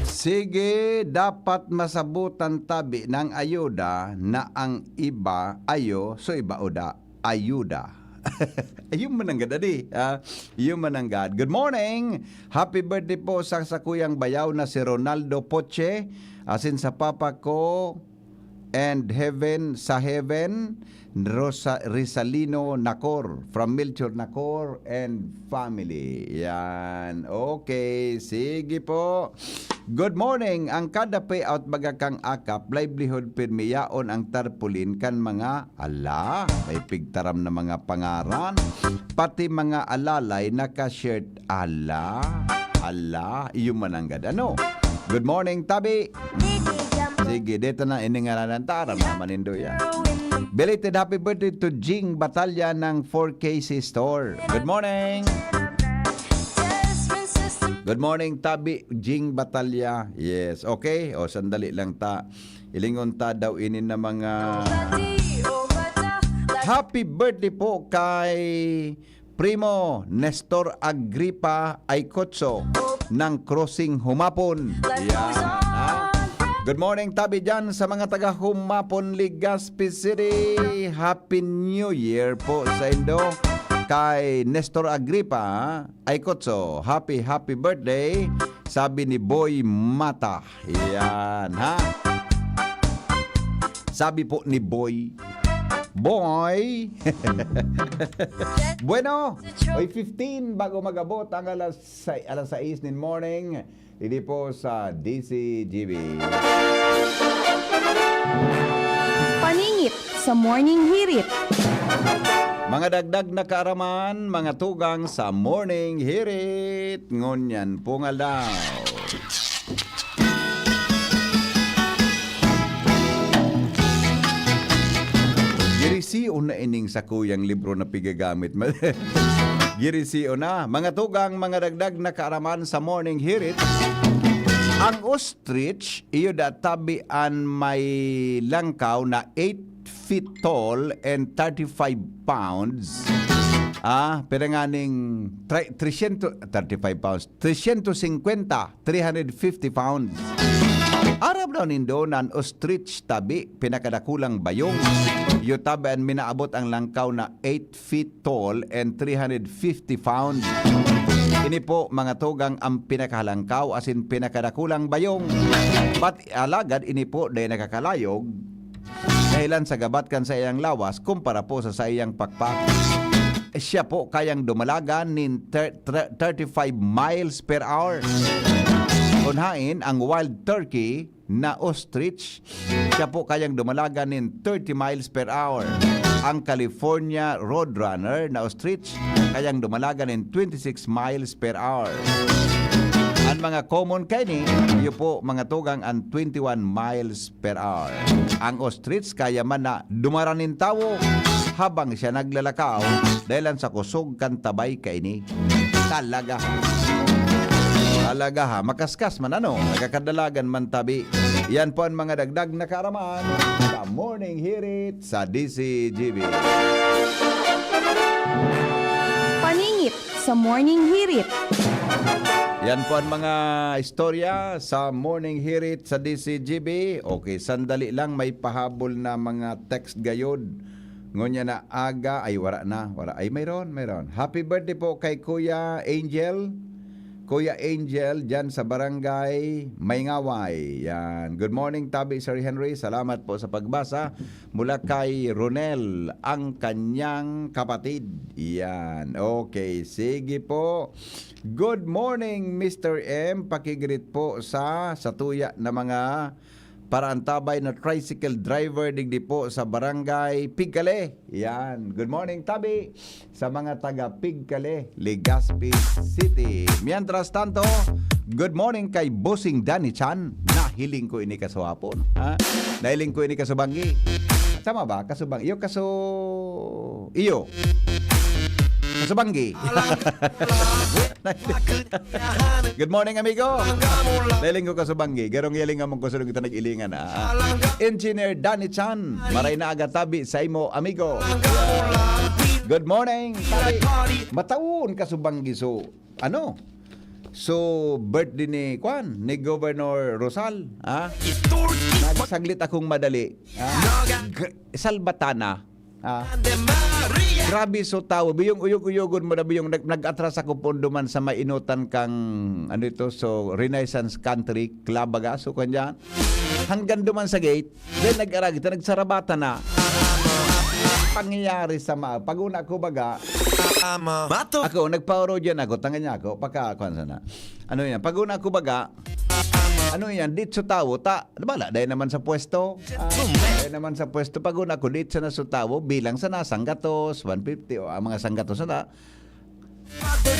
Sige, dapat masabutan tabi ng ayuda na ang iba ayo, so iba uda. Ayuda. Ayun mananggad, adi. Ah, yun mananggad. Good morning! Happy birthday po sa sakuyang bayaw na si Ronaldo Poche. Asin sa papa ko, and heaven, sa heaven, Rosa, Risalino Nacor, from Melchor Nacor and family. Yan. Okay, sige po. Good morning. Ang kada payout baga kang akap, livelihood pirmi yaon ang tarpaulin kan mga, ala, may pigtaram na mga pangaran. Pati mga alalay naka-shirt. Ala, ala, iyo mananggad. Ano? Good morning, Tabi. Sige, dito na iningaranan ta, aram naman nindo yan. Belated happy birthday to Jing Batalla ng four K C Store. Good morning. Good morning, Tabi Jing Batalla. Yes, okay. O, sandali lang ta. Ilingon ta daw ini na mga happy birthday po kay Primo Nestor Agripa Aicotso ng Crossing Humapon. Yan, ha? Good morning, tabi dyan sa mga taga Humapon, Legazpi City. Happy New Year po sa indo. Kay Nestor Agripa Aicotso, happy, happy birthday. Sabi ni Boy Mata. Yan, ha? Sabi po ni Boy, Boy! Bueno, oy, fifteen bago mag-abot ang alas, sa, alas sais nin morning, didi po sa D C G B. Paningit sa Morning Hirit. Mga dagdag na kaaraman, mga tugang sa Morning Hirit. Ngunyan pong aldaw. Girisiyo na ining sakuyang libro na pigagamit. Girisiyo na. Mga tugang, mga dagdag na kaaraman sa Morning Hirit. Ang ostrich, iyo da tabi an may langkaw na eight feet tall and thirty-five pounds. Ah, pira nganing tri-, three hundred, thirty-five pounds, three hundred fifty, three hundred fifty pounds. Aram daw nindo na an ostrich tabi, pinakadakulang bayong. Iyo tabi an minaabot ang langkaw na eight feet tall and three hundred fifty pounds. Ini po, mga tugang, ang pinakahalangkaw asin pinakadakulang bayong. But, alagad, ini po dai nakakalayog, dahelan sa gabat kan saiyang lawas kumpara po sa saiyang pakpak. Siya po kayang dumalagan nin thir-, thir-, thirty-five miles per hour. Kun haen, ang wild turkey na ostrich, siya po kayang dumalagan nin thirty miles per hour. Ang California Roadrunner na ostrich, kayang dumalagan nin twenty-six miles per hour. Ang mga common kaini, iyo po, mga tugang, ang twenty-one miles per hour. Ang ostrich kaya man na dumaran nin tawo habang siya naglalakaw, dahelan sa kusog kan tabay kaini. Talaga. Talaga ha, makaskas man ano, nagkakadalagan man tabi. Yan po ang mga dagdag na kaaraman sa Morning Hirit sa D C G B. Paningit sa Morning Hirit. Yan po ang mga istorya sa Morning Hirit sa D C G B. Okay, sandali lang, may pahabol na mga text gayod. Ngunyan na aga, ay, wara na, wara. Ay, mayroon, mayroon. Happy birthday po kay Kuya Angel. Kuya Angel, dyan sa barangay Maingaway. Yan. Good morning, Tabi Sir Henry. Salamat po sa pagbasa. Mula kay Ronel, ang kanyang kapatid. Yan. Okay, sige po. Good morning, Mister M. Pakigreet po sa, sa tuya na mga paraantabay na tricycle driver digdi po sa barangay Pigkale. Yan. Good morning, Tabi, sa mga taga Pigkale, Legazpi City. Mientras tanto, good morning kay Bossing Danny Chan. Nahiling ko ini kasuhapon. Ha? Nahiling ko ini kasubanggi. Tama ba? Kasubang. Iyo, kasu... Iyo. Kasubanggi. Good morning, amigo. Nahiling ko kasubanggi. Garong yaling among kusulong kita nag-ilingan, ah. Engineer Danny Chan, maray na aga tabi sa imo, amigo. Good morning, tabi. Mataon kasubanggi, so, ano? So, birthday ni, kwan, ni Governor Rosal, ha? Nagsaglit akong madali, ha? G-, Salvatana, ha? Grabe, so, tawo. Biyong uyog-uyogon mo na, biyong nag-, nag-atras ako pondo man sa may inutan kang, ano ito, so, Renaissance Country Club, baga. So, kanya, hanggang duman sa gate, then nag-aragi ta, nagsarabata na. Pangyayari sa ma-, pag una ko baga, Bato. Ako, nagpaoro diyan ako, tangan niya ako, paka, kwan sana. Ano yan? Pag una ko baga, ano yan? Ditso tawo, ta, bala, dahil naman sa pwesto. Ah, dahil naman sa pwesto, pag una ko, ditso na sa tawo, bilang sana, sanggatos, one fifty, o ang mga sanggatos na,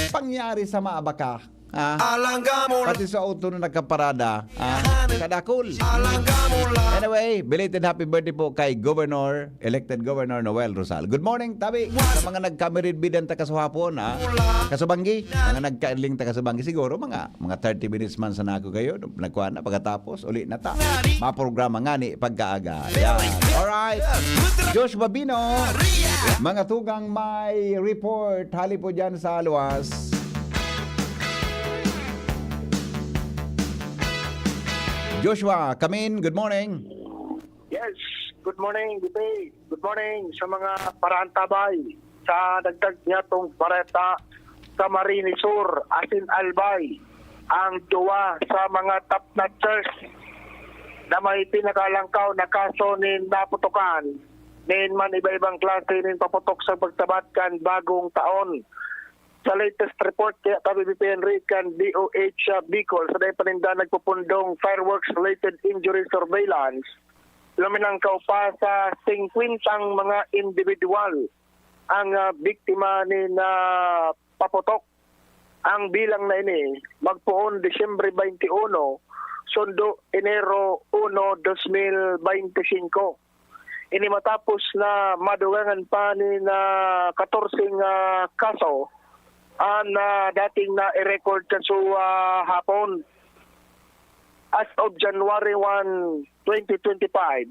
pangyari sa maabaka. Ah, Alanggam mo pati sa auto na nagkaparada. Ah, kadakol. Alanggam mo lang. Anyway, belated happy birthday po kay Governor, elected Governor Noel Rosal. Good morning, tabi. Sa mga nagkamiridbidan ta kasuhapon, ha? Kasubanggi, mga nagkailing ta kasubanggi. Siguro, mga, mga thirty minutes man sana ako kayo. Nagkuha na, pagkatapos, uli na ta. Maprograma nga ni pagkaaga. Yan. Alright. Josh Babino, mga tugang may report. Hali po dyan sa luwas. Joshua, come in. Good morning. Yes, good morning, Bibi. Good morning sa mga paraantabay. Sa dagdag niyatong bareta, sa Camarines Sur asin Albay, ang duwa sa mga top notchers na may pinakalangkaw na kaso nin naputokan nin man iba-ibang klase nin paputok sa pagsabat kan bagong taon. Sa latest report kaya, tabi, Bibi Henry, kan D O H Bicol, sa dai pa ninda nagpupundong fireworks-related injury surveillance, luminangkaw pa sa singkwentang mga individual ang, ah, biktima nin, ah, paputok. Ang bilang na ini, magpoon Disyembre twenty-one, sundo Enero uno, dos mil bente singko. Ini matapos na madugangan pa nin, ah, katorseng, ah, kaso an, ah, dating na-record sa su-, ah, hapon. As of January one, twenty twenty-five,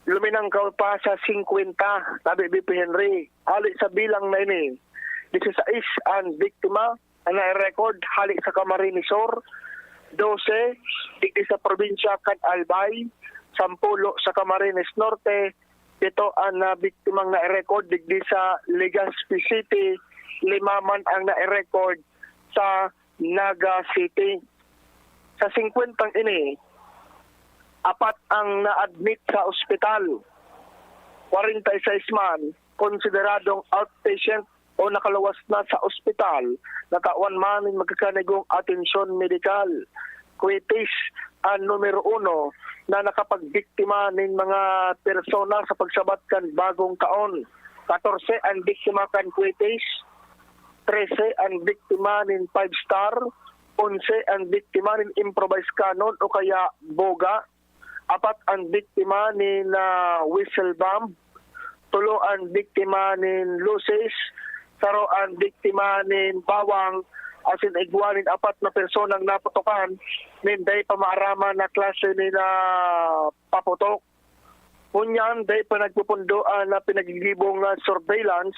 luminangkaw pa sa singkwenta, tabi, Bibi Henry. Hali sa bilang na ini, disisais an biktima na na-record hali sa Camarines Sur, dose digdi sa probinsya kan Albay, sampulo sa Camarines Norte, pito an, ah, biktimang na-record digdi sa Legazpi City, lima man ang na-record Bautista, Naga City. Sa singkwentang ini, apat ang na-admit sa ospital, kwarenta y seis man konsideradong outpatient o nakaluwas na sa ospital, natawan man nin magkakanigong atensyon medikal. Quitis an numero uno na nakapagbiktima nin mga persona sa pagsabat kan bagong taon. Katorse an biktima kan Quitis, trese an biktima nin five star, onse an biktima nin improvised cannon o kaya boga, apat an biktima nin, ah, whistle bomb, tulo an biktima nin luces, saro an biktima nin bawang, asin igwa nin apat na personang naputokan nin dai pa maaraman na klase nin, ah, paputok. Ngunyan, dai pa nagpupundo an, ah, pinagigibong, ah, surveillance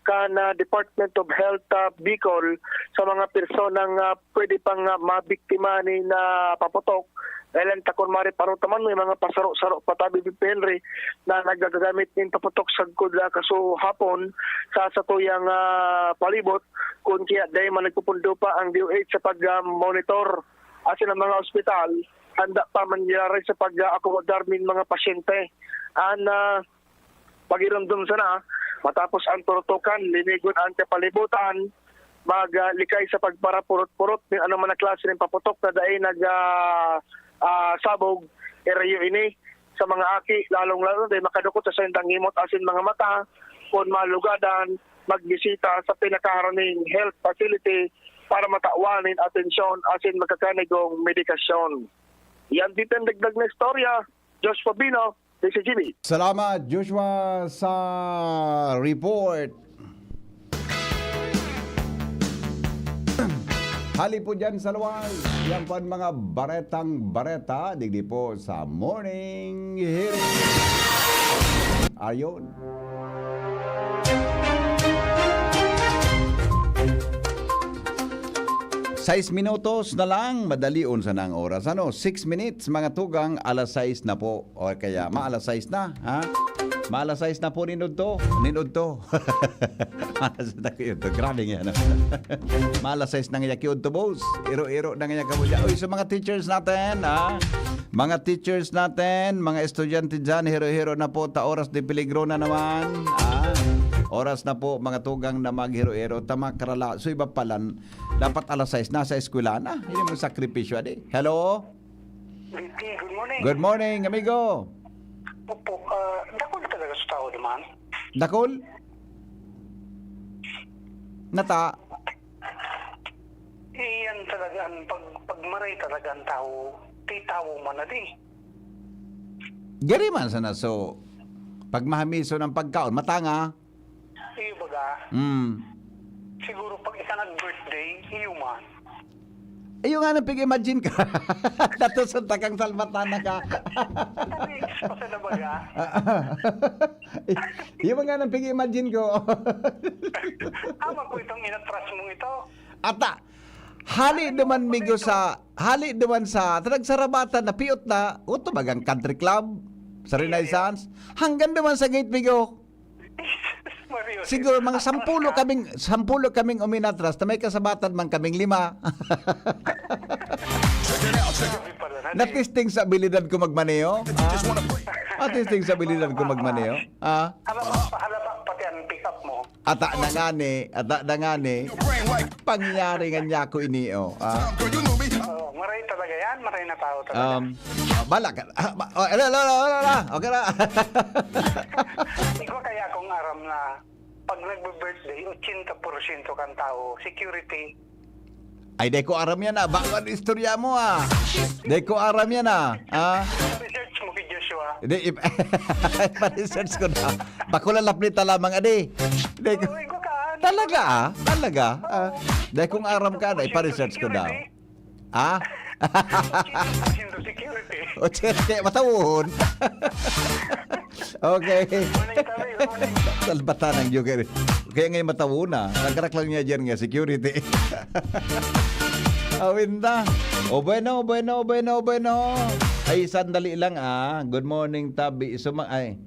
kan, ah, Department of Health, ah, Bicol sa mga personang, ah, pwede pang, ah, mabiktima nin, ah, paputok. Dahil ang takon mare parutaman, may mga pasaro-saro pa tabi, Henry, na nagagamit nin paputok sagkod, ah, kasuhapon sa satuyang, ah, palibot, kun kaya dai man nagpupundo pa ang D O H sa pag, ah, monitor. Asin ang mga ospital, handa pa man giraray sa pag-aakomodar nin mga pasyente. An, ah, pagiromdom sana, matapos ang turutukan, linigon ang kapalibutan, maglikay sa pagparapurot-purot nin anoman na klase nin paputok na dai nag, ah, ah, sabog, irayo ini sa mga aki, lalong-lalo na dai makadukot sa saindang himot asin mga mata, kun malugadan, magbisita sa pinakaharaning health facility para matawan nin atensyon asin magkakanigong medikasyon. Yan ditan dagdag na istorya, Josh Fabino, D C G B. Salamat, Joshua, sa report. Hali po dyan sa luwas. Yan po ang mga baretang bareta. Digdi po sa Morning Hearing. Ayun. Sais minutos na lang, madalion sana ang oras. Ano, six minutes, mga tugang, alas sais na po. O kaya, maalas sais na, ha? Maalas sais na po, ninudto. Ninudto. Maalas na kayo to. Grabe nga, no? Maalas sais na nga kiudto, boss. Iro-iro na nga kamo dyan. Uy, sa mga teachers natin, ha? Mga teachers natin, mga estudyante dyan, hiro-hiro na po, ta oras de peligro na naman. Ah, oras na po, mga tugang na maghiro-hiro, ta makarala. So, iba palan, dapat alas sais na sa eskwela na. Yun yung sakripisyo, adi. Hello? B P, good morning. Good morning, amigo. Opo, ah, dakul talaga sa tao naman. Dakul? Nata? Iyan talaga ang pag-, pagmaray talaga ang tao, titawo man na di. Gari man sana, so, pag mahamison ang pagkaon, matanga. Iyo baga? Mm. Siguro pag isa nag-birthday, iyo man. Iyo nga nang pig-imagine ka. Datoson takang salmatana ka. Ano yung expression na baga? Iyo nga nang pig-imagine ko. Tama po itong inatras mong ito. Ata, hali duman migo sa, hali duman sa, ta nagsarabatan na piot na, uto bagang country club sa Renaissance, hanggang duman sa gate migo. Mario, Siguro mga atras sampulo ka. Kaming, sampulo kaming uminatras, na may kasabatan man kaming lima. Grabe pala na, eh. Natisting sa abilidad ko magmaneho. Ah? Natisting sa abilidad ko magmaneho. Ah? Halaba, halaba, pati ang pick-up mo. Ata na nga ni, ata na nga ni. Pangyayari nga niya ako ini, oh. Ah? Oo, maray talaga yan, maray na tao talaga. Um, ah, bala ka. Ah, ba, oh, hello, hello, hello, hello, hello. Okay na. Igwa kaya akong aram na pag nagbe-birthday, ochenta porsyento kan tao, security. Ay, di ko aram yan, ah. Bago ang istorya mo, ah. Di ko aram yan, ah. Ah? Research mo kay Joshua. Di, ip-, pa-research ko na. Bakulalap ni talamang, adi. Di ko, Uy, ko ka, ano? Talaga, ah. Talaga. Ah. Di kong aram ka, di, pa-research ko daw. Security. Ah? Ochenta porsyento security. Ochenta, matawon. Okay. Morning, Tabi. Good morning. Salbatan ang joker. Kaya ngayon matawon na. Nagkarak lang niya dyan nga, security. Awin na. O bueno, bueno, bueno, bueno. Ay, sandali lang, ah. Good morning, Tabi. Suma-, ay.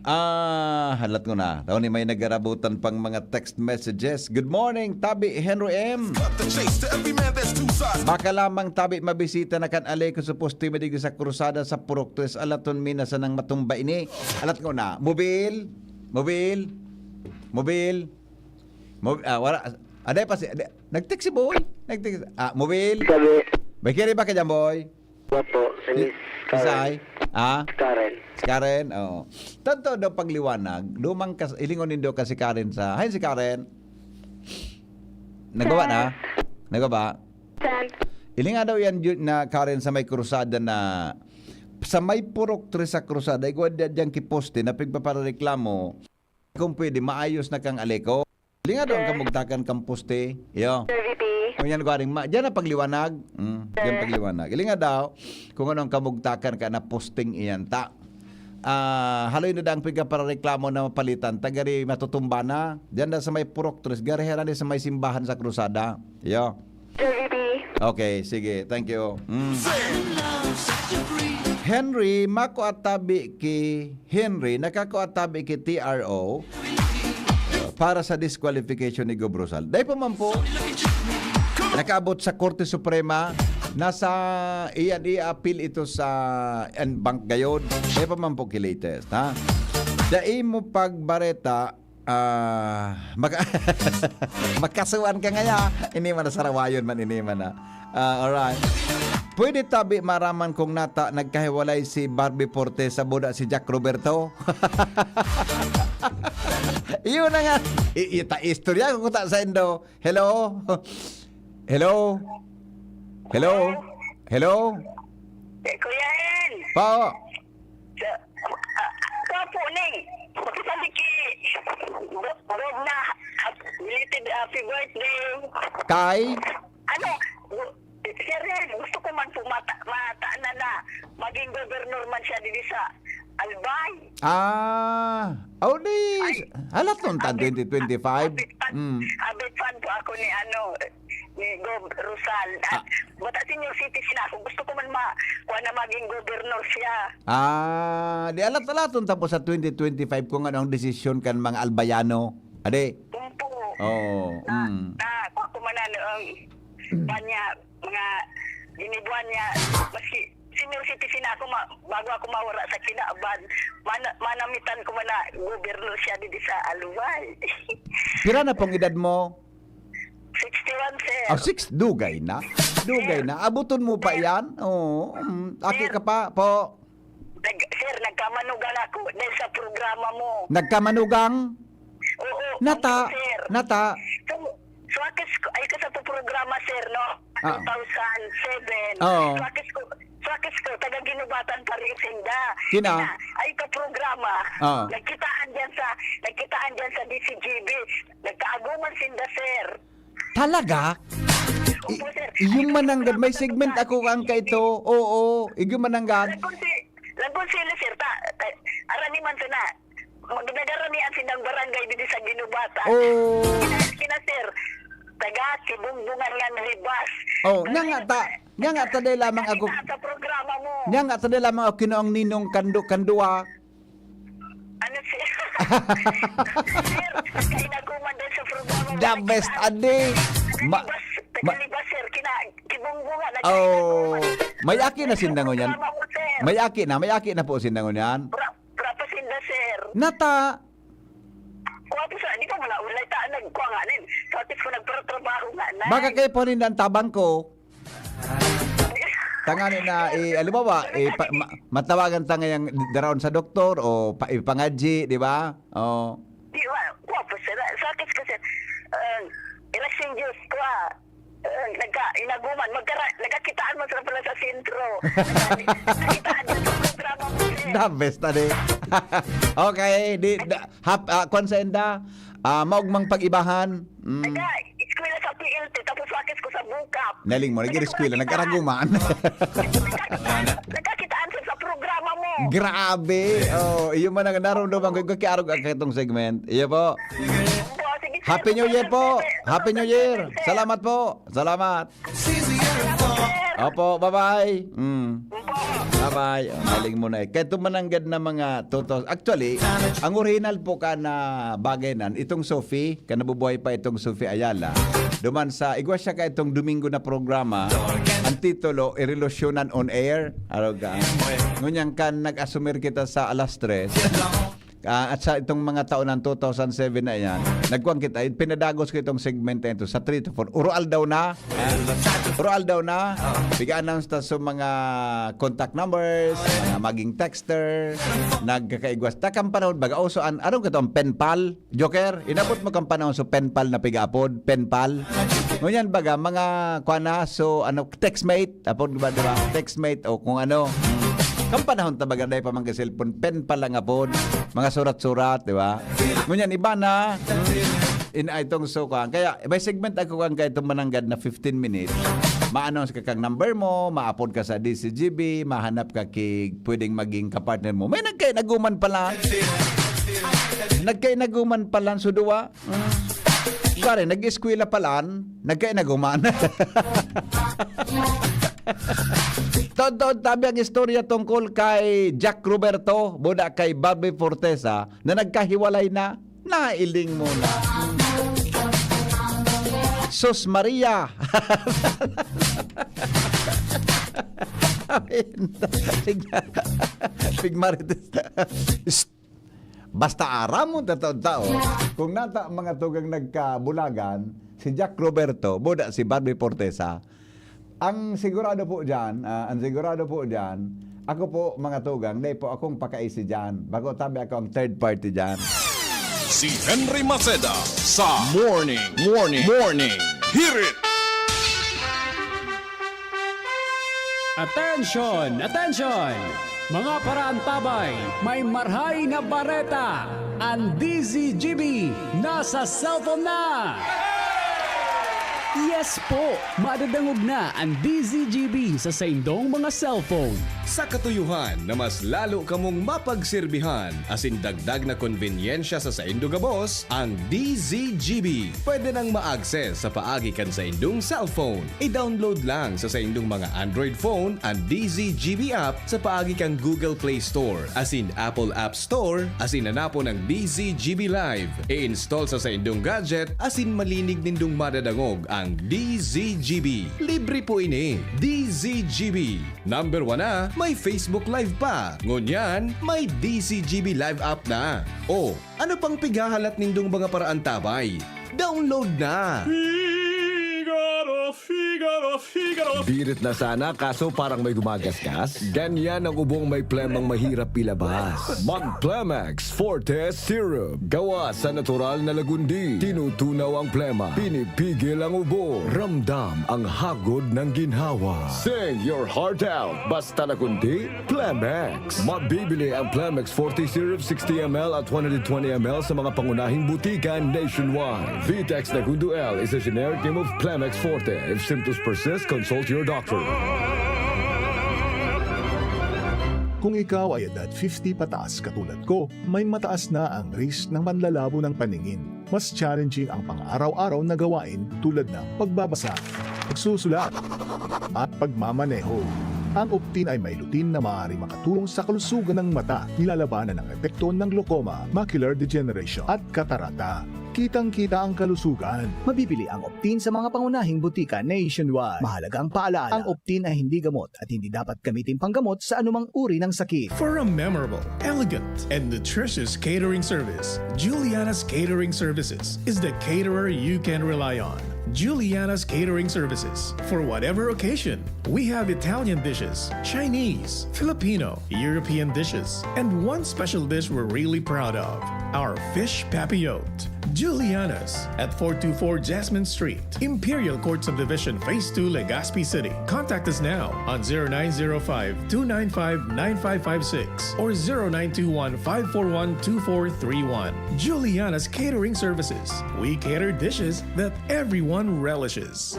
Ah, halat ko na. Tao ni may nagarabutan pang mga text messages. Good morning, Tabi Henry M. Cut the chase. To every man, there's two sides. Baka lamang, Tabi, mabisita na kan Aleco sa poste mi digdi sa krusada sa Purok Tres. Alaton mi na sanang matumba ini. Alat ko na. Mobil? Mobil? Mobil? Mob-, ah, wala. Aday pa si, aday, nag-text si Boy. Nag-text. Ah, mobil? Sabi, May kiri ba ka dyan, Boy? Opo, si Si, Miss si Karen. Sai? Ah? Karen. Si Karen? Oo. Tanto daw pagliwanag, lumang kas-, ilingon nindo ka si Karen sa, hay, si Karen. Nagawa na? Sir. Nagawa? Sir. Ilinga daw yan, Ju-, na Karen, sa may krusada na, sa may Purok Tres sa krusada, igwa da-, dyan ki poste na pigpaparareklamo, kung pwede, maayos na kang Aleco. Ilinga daw ang kamugtakan kang poste. Iyo. Sir V P. O yan, gwaring ma-, dyan na pagliwanag. Mm, dyan Sir. pagliwanag. Ilinga daw, kung ano ang kamugtakan ka na posting iyan ta. Ah, haloy na daang pigpaparareklamo na mapalitan. Tagari matutumba na. Diyan na sa may Purok Tres. Gari herani sa may simbahan sa Cruzada. Iyo. Sir V P. Okay, sige. Thank you. Mm. Henry, mako at tabi ki Henry, nakako at tabi ki T R O para sa disqualification ni Gob Rosal. Dai pa man po. Nakaabot sa Korte Suprema, nasa iyan i-appeal ito sa en banc gayod. Dai pa man po ki latest, ha? Dai mo pagbareta, ah, maka-, makasuhan ka ngaya. Ini man na sarawayon man, ini man na. Ah, alright. Pwede tabi maraman kung nata nagkahiwalay si Barbie Forte sa buda si Jack Roberto? Iyon na nga. I-, ita istorya ko ta sa indo. Hello? Hello? Hello? Hello? Eh, Kuya En. Po? Sa, ah, kapo, Ning. Makisabi ki Bob, Bob na belated happy birthday. Kay? Ano, gu-, Sir Ren, gusto ko man po mata-, mata-, na, na maging gobernador man siya diri sa Albay. Ah, aw di, Ay. Halat nun tan Abit, twenty twenty-five. Abit fan, Mm. abit fan po ako ni, ano, ni Gob Rosal. At Ah. bata senior citizen ako, gusto ko man ma-, kuha na maging gobernador siya. Ah, di alat-alaton ta po sa twenty twenty-five kung ano ang desisyon kan mga Albayano. Ade? Opo. Oo, Na, mm. na, kuha ko man, ano, ang Mm. kanya, mga ginibuan niya, maski senior citizen ako, ma-, bago ako mawara sa kinaban, mana-, manamitan ko man na gobernador siya didi sa Albay. Pira na pong edad mo? Sixty-one, sir. Ah, six, dugay na. Dugay Sir. na. Abuton mo pa Sir. yan? Oo. Mm. Aki Sir. ka pa, po. Nag-, sir, nagkamanugang ako dahil sa programa mo. Nagkamanugang? Oo, Nata, opo, sir. nata. So, so, akis ko, ay, ka sa programa, sir, no? Ah. Two thousand seven. Oo. So, akis ko, so, akis ko, taga Ginubatan pa rin sinda. Sina? Sina, ay, ka programa. Ah. Nagkitaan dyan sa, nagkitaan dyan sa D C G B. Nagkaaguman sinda, sir. Talaga? Opo, sir. I-, iyo mananggad, may segment ako ang kaito. Oo, iyo mananggad. Lagkon si, lagkon sila, sir, ta, ta, arani man sana. Mag-, nagarani ang sinang barangay dito sa Ginubatan. Oh. Kina, kina, sir, taga Sibungbungan nga Libas. Oh, Galing nga ta, nga nga ta, dahil lamang ako, Kita sa programa mo. Nga nga ta, dahil lamang ako kinuang ninong kando, kanduwa. Ano, sir? Sir, kainaguman din sa programa mo. The best, Nakita-, adi. Ma-, Tagalibas, ma- Tagalibas, sir. Kina-, Kibungbungan, Oh, nagkainaguman. may aki na sinda ngunyan. Programa mo, sir. May aki na, may aki na po sinda ngunyan. Pra-, pra pa sinda, sir. Nata. Kuha po sa, di pa mo na ulay ta, nagkuha nga nin. Sa atis ko nagtratrabaho nga, nay. Baka kayo po rin ang tabang ko. Tangani na, eh, halimbawa, eh, pa, ma-, matawagan ta ngayang daraon sa doktor o pa, ipangadji, di ba? Oh. Di ba? Kuha po, sir. Sa atis ko, sir. Ah, Ira sing Diyos, kuha. Ah, nagka-, inaguman. Magkara-, nagkakitaan mo sila pala sa sentro. Nagkakitaan mo sa programa mo, sir. The best, adi. Okay, di, da, hap, ah, kwan sa enda, ah, maugmang pag-ibahan. Mm. Nagka-eskwela sa P L T, tapos wakis ko sa Bukap. Naling mo, nag-eskwela, nagkaraguman. Nagkakitaan, nagkakitaan sa, sa programa mo. Grabe. Oh, iyo man ang naramdaman ko, kiarog ang katong segment. Iyo po. Opo, sige, sir. Happy New Year po. Happy New Year. Sir. Salamat po. Salamat. Salamat, sir. Opo, bye-bye. Mm. Opo, Bye-bye. Oh, galing mo na eh. Kaya itong mananggad na mga totos. Actually, ang original po ka na bagay nan, itong Sophie, ka nabubuhay pa itong Sophie Ayala, duman sa, igwa siya ka itong Domingo na programa, ang titulo, Irelusyonan on Air. Araw ka. Ngunyan kan nag-asumir kita sa alas tres, ah, at sa itong mga taon ng two thousand seven na yan, nagkuhan kita, pinadagos ko itong segment na ito sa three to four. Uro aldaw na, ah, uro aldaw na, pig-announce ta sa mga contact numbers, mga maging texter, nagkakaigwas. Takang panahon, baga, uso an, anong katong pen pal? Joker, inabot mo kang panahon sa pen pal na pig-apod? Pen pal? Ngunyan, baga, mga, kuha na, so, ano, textmate, apod ba, di ba? Textmate o kung ano. Kang panahon ta baga, dahil pa mga cellphone, pen pal lang apod, mga surat-surat, di ba? Ngunyan, iba na. In itong so, kuha. Kaya, may segment ako kang kay itong mananggad na fifteen minutes. Maano sa kakang number mo, maapod ka sa D C G B, mahanap ka ki pwedeng maging kapartner mo. May nagkainaguman pala. Nagkainaguman pala, so duwa. Mm. Pare, nag-eskwela pala, nagkainaguman. Taon-taon tabi ang istorya tungkol kay Jack Roberto, buda kay Barbie Fortesa, na nagkahiwalay na. Nailing mo na. Sus Maria! Pig-, pigmarites. Basta aram mo, taon-taon. Kung nata mga tugang nagkabulagan, si Jack Roberto, buda si Barbie Fortesa, ang sigurado po diyan, ah, ang sigurado po diyan, ako po, mga tugang, dai po akong pakaisi diyan. Bago tabi ako ang third party diyan. Si Henry Maceda sa Morning, Morning, Morning Hirit. Attention! Attention! Mga paraantabay, may marhay na bareta! An D Z G B nasa cellphone na! Yes po! Madadangog na an D Z G B sa saindong mga cellphone. Sa katuyohan na mas lalo kamong mapagserbihan asin dagdag na konbenyensya sa saindo gabos, ang D Z G B pwede nang ma-access sa paagi kan saindong cellphone. I-download lang sa saindong mga Android phone an D Z G B app sa paagi kan Google Play Store asin Apple App Store asin hanapon ang D Z G B Live. I-install sa saindong gadget asin malinig nindong madadangog ang D Z G B. Libre po ini. D Z G B. Number one na, may Facebook Live pa. Ngunyan, may D Z G B Live app na. O, ano pang pighahalat nindong mga paraantabay? Download na! Figaro, Figaro, Figaro. Birit na sana, kaso parang may gumagasgas. Ganyan ang ubong may plemang mahirap ilabas. Mag Plemex Forte Syrup. Gawa sa natural na lagundi. Tinutunaw ang plema. Pinipigil ang ubo. Ramdam ang hagod ng ginhawa. Sing your heart out. Basta lagundi, Plemex. Mabibili ang Plemex Forte Syrup sixty M L at one hundred twenty M L sa mga pangunahing butika nationwide. Vitex Nagundo L is a generic name of Plemex Forte. If symptoms persist, consult your doctor. Kung ikaw ay edad fifty pataas katulad ko, may mataas na ang risk ng panlalabo ng paningin. Mas challenging ang pang-araw-araw na gawain tulad ng pagbabasa, pagsusulat, at pagmamaneho. Ang Optin ay may lutein na maaaring makatulong sa kalusugan ng mata, nilalabanan ang epekto ng glaucoma, macular degeneration, at katarata. Kitang-kita ang kalusugan. Mabibili ang Optin sa mga pangunahing butika nationwide. Mahalagang paalala, ang Optin ay hindi gamot at hindi dapat gamitin panggamot sa anumang uri ng sakit. For a memorable, elegant, and nutritious catering service, Juliana's Catering Services is the caterer you can rely on. Juliana's Catering Services. For whatever occasion, we have Italian dishes, Chinese, Filipino, European dishes, and one special dish we're really proud of, our fish papillote. Juliana's at four two four Jasmine Street, Imperial Court Subdivision, Phase two, Legazpi City. Contact us now on zero nine zero five, two nine five, nine five five six or zero nine two one, five four one, two four three one. Juliana's Catering Services. We cater dishes that everyone relishes.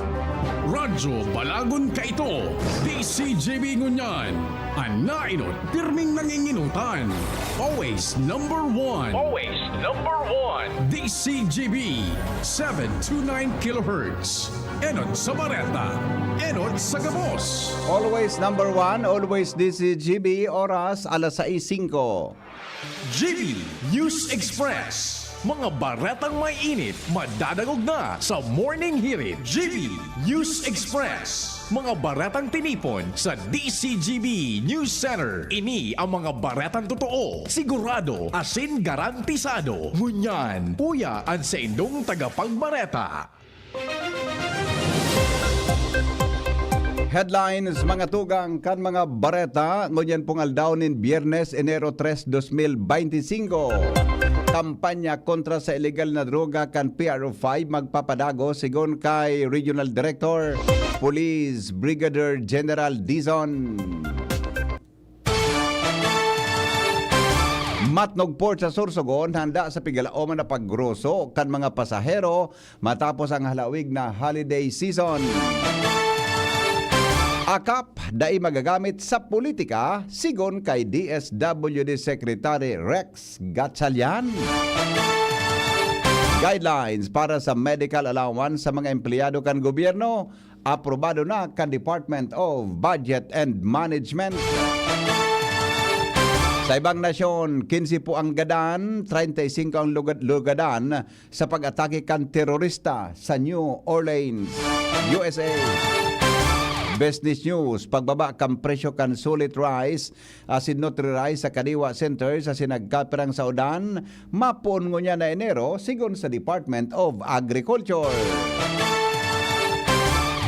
Radyo Balagon kaito, D C G B ngunyan. An nainot, pirming nanginginutan. Always number one. Always number one. D C G B, seven two nine kilohertz. Enot sa Bareta, enot sa gabos. Always number one, always D C G B, oras alas sais singko. G B News Express. Mga baretang may init, madadangog na sa Morning Hirit. G B News Express. Mga baretang tinipon sa D C G B News Center. Ini ang mga baretang totoo, sigurado, asin garantisado. Ngunyan, uya an saindong tagapagbareta. Headlines, mga tugang kan mga bareta, ngunyan pong aldaw nin Biyernes, Enero tres, dos mil beintisinko. Kampanya kontra sa illegal na droga kan P R O five magpapadagos, sigon kay Regional Director Police Brigadier General Dizon. Matnog Port sa Sorsogon handa sa pigalaoman na paggroso kan mga pasahero matapos ang halawig na holiday season. Akap, dai magagamit sa politika, sigon kay D S W D Secretary Rex Gatchalian. Guidelines para sa medical allowance sa mga empleyado kan gobyerno, aprobado na kan Department of Budget and Management. Sa ibang nasyon, kinse po ang gadan, treinta y cinco ang lugad- lugadan sa pag-atake kan terorista sa New Orleans, U S A. Business News, pagbaba kan presyo kan sulit rice asin Nutri-Rice sa Kadiwa Center sa sinagkapirang sa udan, mapoon ngunyan na Enero, sigon sa Department of Agriculture.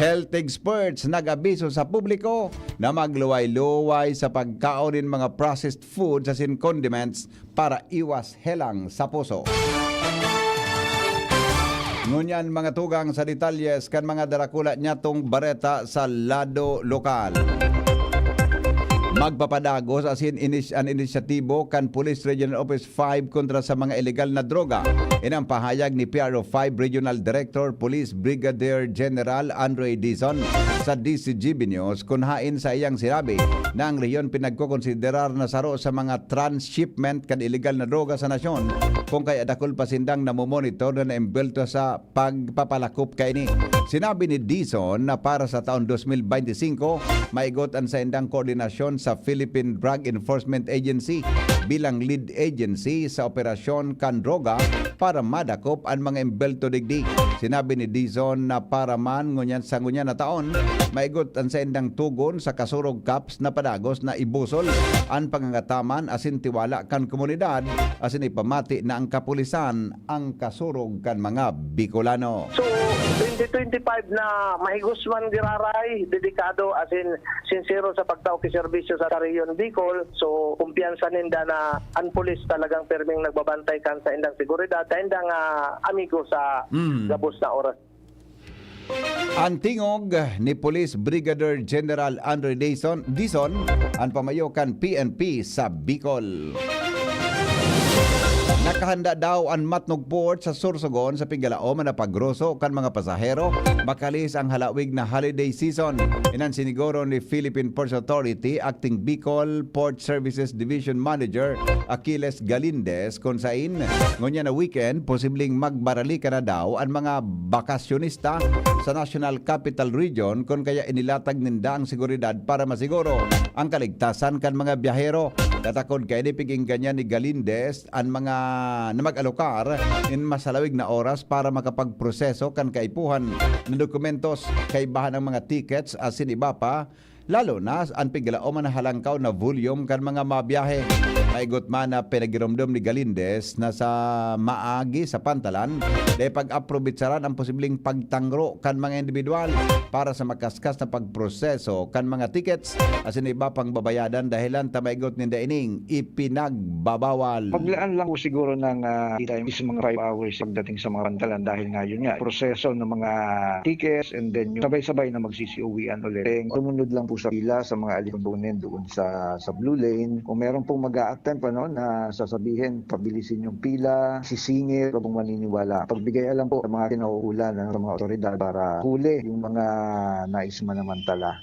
Health experts nag-abiso sa publiko na magluway-luway sa pagkaon nin mga processed foods asin condiments para iwas helang sa puso. Ngunyan, mga tugang sa detalyes kan mga darakula nyatong bareta sa lado lokal. Magpapadagos asin inis- an inisyatibo kan Police Regional Office five kontra sa mga illegal na droga. Ini ang pahayag ni P R O five Regional Director Police Brigadier General Andre Dizon sa D C G B News, kun haen sa iyang sinabi na ang rehiyon pinagkokonsiderar na saro sa mga transshipment kan illegal na droga sa nasyon, kun kaya dakul pa sindang namomonitor na naimbelto sa pagpapalakop kaini. Sinabi ni Dizon na para sa taon dos mil beintisinko, maigot an saindang koordinasyon sa Philippine Drug Enforcement Agency bilang lead agency sa operasyon kan droga para madakop an mga imbelto digdi. Sinabi ni Dizon na para man ngunyan sa ngunyan na taon, maigot an saindang tugon sa kasurog cops na padagos na ibusol an pangangataman asin tiwala kan komunidad asin ipamati na ang kapulisan ang kasurog kan mga Bicolano. So, twenty twenty-five na mahigos man giraray, dedikado, asin sinsero sa pagtao ki serbisyo sa Region Bicol. So, kumpiyansa ninda na an pulis talagang pirming nagbabantay kan sa indang seguridad, sa indang ah, amigo sa Mm. gabos na oras. An tingog ni Police Brigadier General Andre Dizon, Dizon, an pamayo kan P N P sa Bicol. Nakahanda daw an Matnog Port sa Sorsogon sa pigalaom na paggroso kan mga pasahero, makalihis ang halawig na holiday season. Inan siniguro ni Philippine Ports Authority, Acting Bicol Port Services Division Manager Achilles Galindez, kun sain, ngunyan na weekend, posibleng magbaralika na daw an mga bakasyonista sa National Capital Region, kun kaya inilatag ninda ang seguridad para masiguro ang kaligtasan kan mga biyahero. Katakod kaini, pig-ingganyan ni Galindez an mga na mag-alokar nin mas halawig na oras para makapagproseso kan kaipuhan na dokumentos, kaibahan ang mga tickets asin iba pa, lalo na an pigalaom na halangkaw na volume kan mga mabiyahe. Maigot man na pinagiromdom ni Galindez na sa maagi sa pantalan, dai pag-aprobitsaran ang posibleng pagtangro kan mga individual para sa makaskas na pagproseso kan mga tickets asin iba pang babayadan, dahilan ta maigot ninda ining ipinagbabawal. Paglaan lang po siguro ng ah, time is mga five hours pagdating sa mga pantalan dahil nga yun nga, proseso ng mga tickets and then yung sabay-sabay na magsisiuwian ulit. Then, sumunod lang po sa pila sa mga alipunin doon sa, sa Blue Lane. Kung meron pong mag-a-attempt ano, na sasabihin, pabilisin yung pila, sisingit, huwag pong maniniwala. Pagbigay alam po sa mga kinauukulan, ano, sa mga otoridad para huli yung mga nais manamantala.